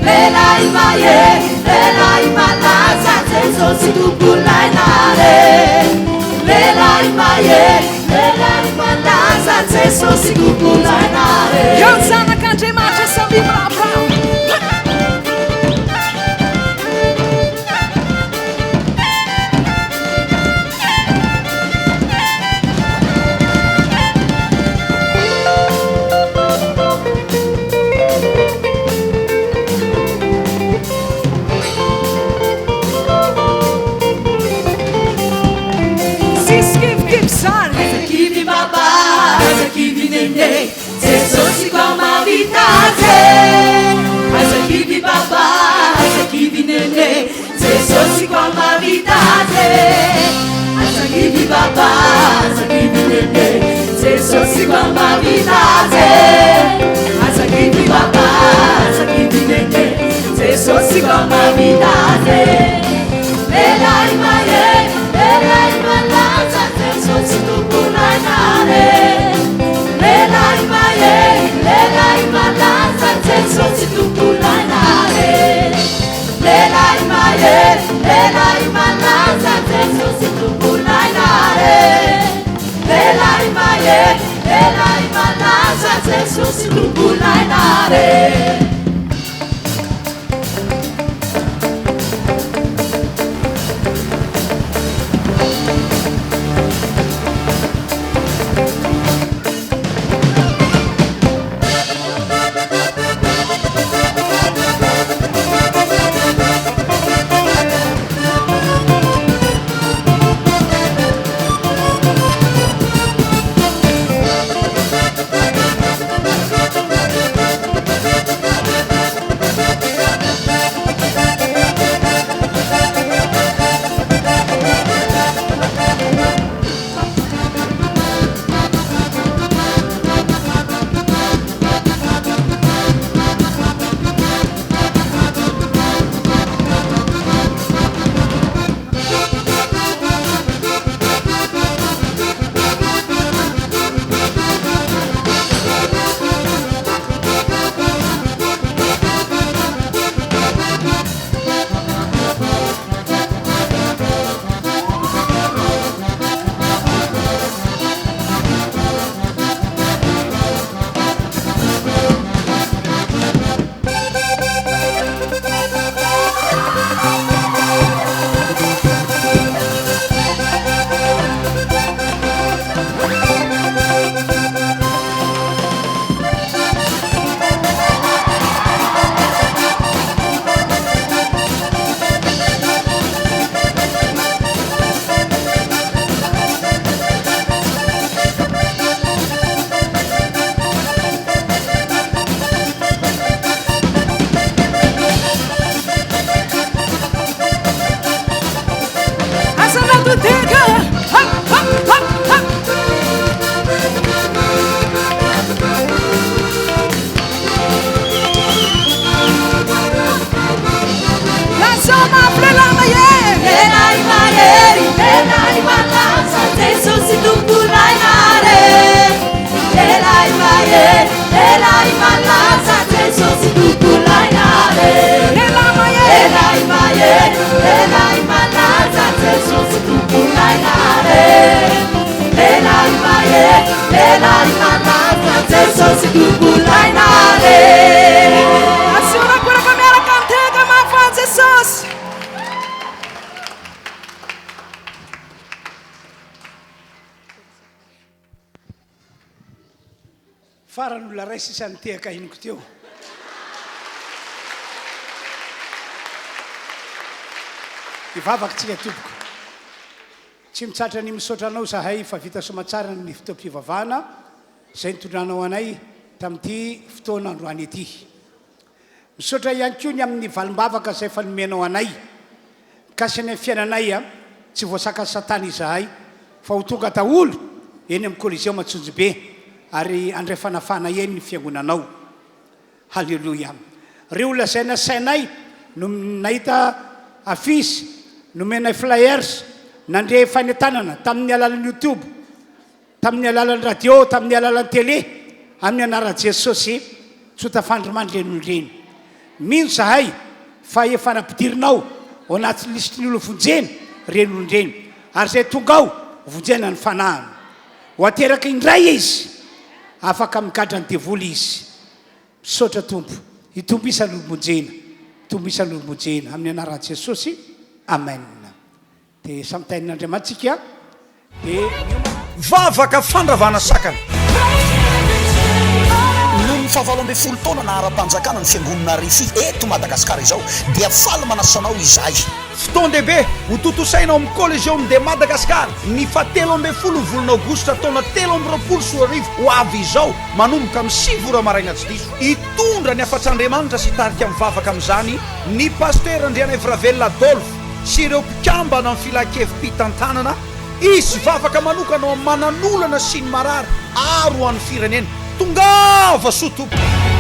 Lehilahy mahery, lehilahy malaza, Jesosy no volainare. Lehilahy mahery, lehilahy malaza, Jesosy no volainare. Eo ny zanak'Andriamanitra samia miravoravo. Tsisy kivikivy izany. Aza kivy baba, aza kivy nene, Jesosy koa mahavita azy e. Aza kivy baba, aza kivy nene, Jesosy koa mahavita azy e. Aza kivy baba, aza kivy nene, Jesosy koa mahavita azy e. Aza kivy baba, aza kivy nene, Jesosy koa mahavita azy e. Lehilahy mahery, lehilahy malaza, Jesosy tompon'ainare. Lehilahy mahery, lehilahy malaza, Jesosy tompon'ainare. Lehilahy mahery, lehilahy malaza, Jesosy tompon'ainare. Lehilahy mahery, lehilahy malaza, Jesosy tompon'ainare. Lehilahy malaza Jesosy Tompolaina e. Lehilahy mahery. Lehilahy mahery, lehilahy malaza Jesosy Tompolaina e. Lehilahy mahery, lehilahy malaza Jesosy Tompolaina e. Asio rakoraka miaraka mitehaka mafy ho an'i Jesosy. Farany olona ray sisa nitehaka henoko teo. Hivavaka tsika tompoko. Tsy mitsatra ny misaotra anao zahay fa vita soamatsara ny fotoam-pivavahana izay nitondranao anay tamin'ity fotoana androany ity. Misaotra ihany koa ny amin'ny valim-bavaka izay efa nomenao anay. Mikasika ny fiainanay a, tsy voasakan'i Satana izahay fa ho tonga daholo eny amin'ny Coliseum Antsonjombe ary handray fanafahana eny ny fiangonanao. Haleloia. Ireo olona izay nasainay no nahita affiche, nomenay flyers, nandre fanentanana tamin'ny alalan'ny youtube, Tamin'ny alalan'ny radio, tamin'ny alalan'ny télé, amin'ny anaran'i Jesosy, tsy ho tafandry mandry ireny olona ireny. Mino izahay fa efa nampidirinao ao anatin'ny lisitry ny olona vonjena ireny olona ireny, ary izay tonga ao, vonjena ny fanahiny. Ho ateraka indray izy, afaka migadra ny devoly izy. Misaotra Tompo, hitombo isa ny olom-bonjena, hitombo isa ny olom-bonjena, amin'ny anaran'i Jesosy, Amen. Dia samy tahin'Andriamanitra tsika dia miomana. Vavaka fandravana sakana. Noho ny fahavalo ambin'ny folo taona naha ara-panjakana ny Fiangonana Rfi eto Madagasikara izao dia faly manasa anao izahay. Fotoan-dehibe ho tontosaina ao amin'ny Coliseum de Madagascar ny fahatelo ambin'ny folo ny volana aogositra taona 2023 ho avy izao manomboka amin'ny sivy ora maraina tsy diso. Hitondra ny hafatr'Andriamanitra sy hitarika ny vavaka amin'izany ny Pasitera Andrianaivoravelona Adolphe. sy ireo mpikambana amin'ny filankevi-pitantanana, hisy vavaka manokana ho amin'ny manan'olana sy ny marary ary ho an'ny firenena. Tongava soa tompoko!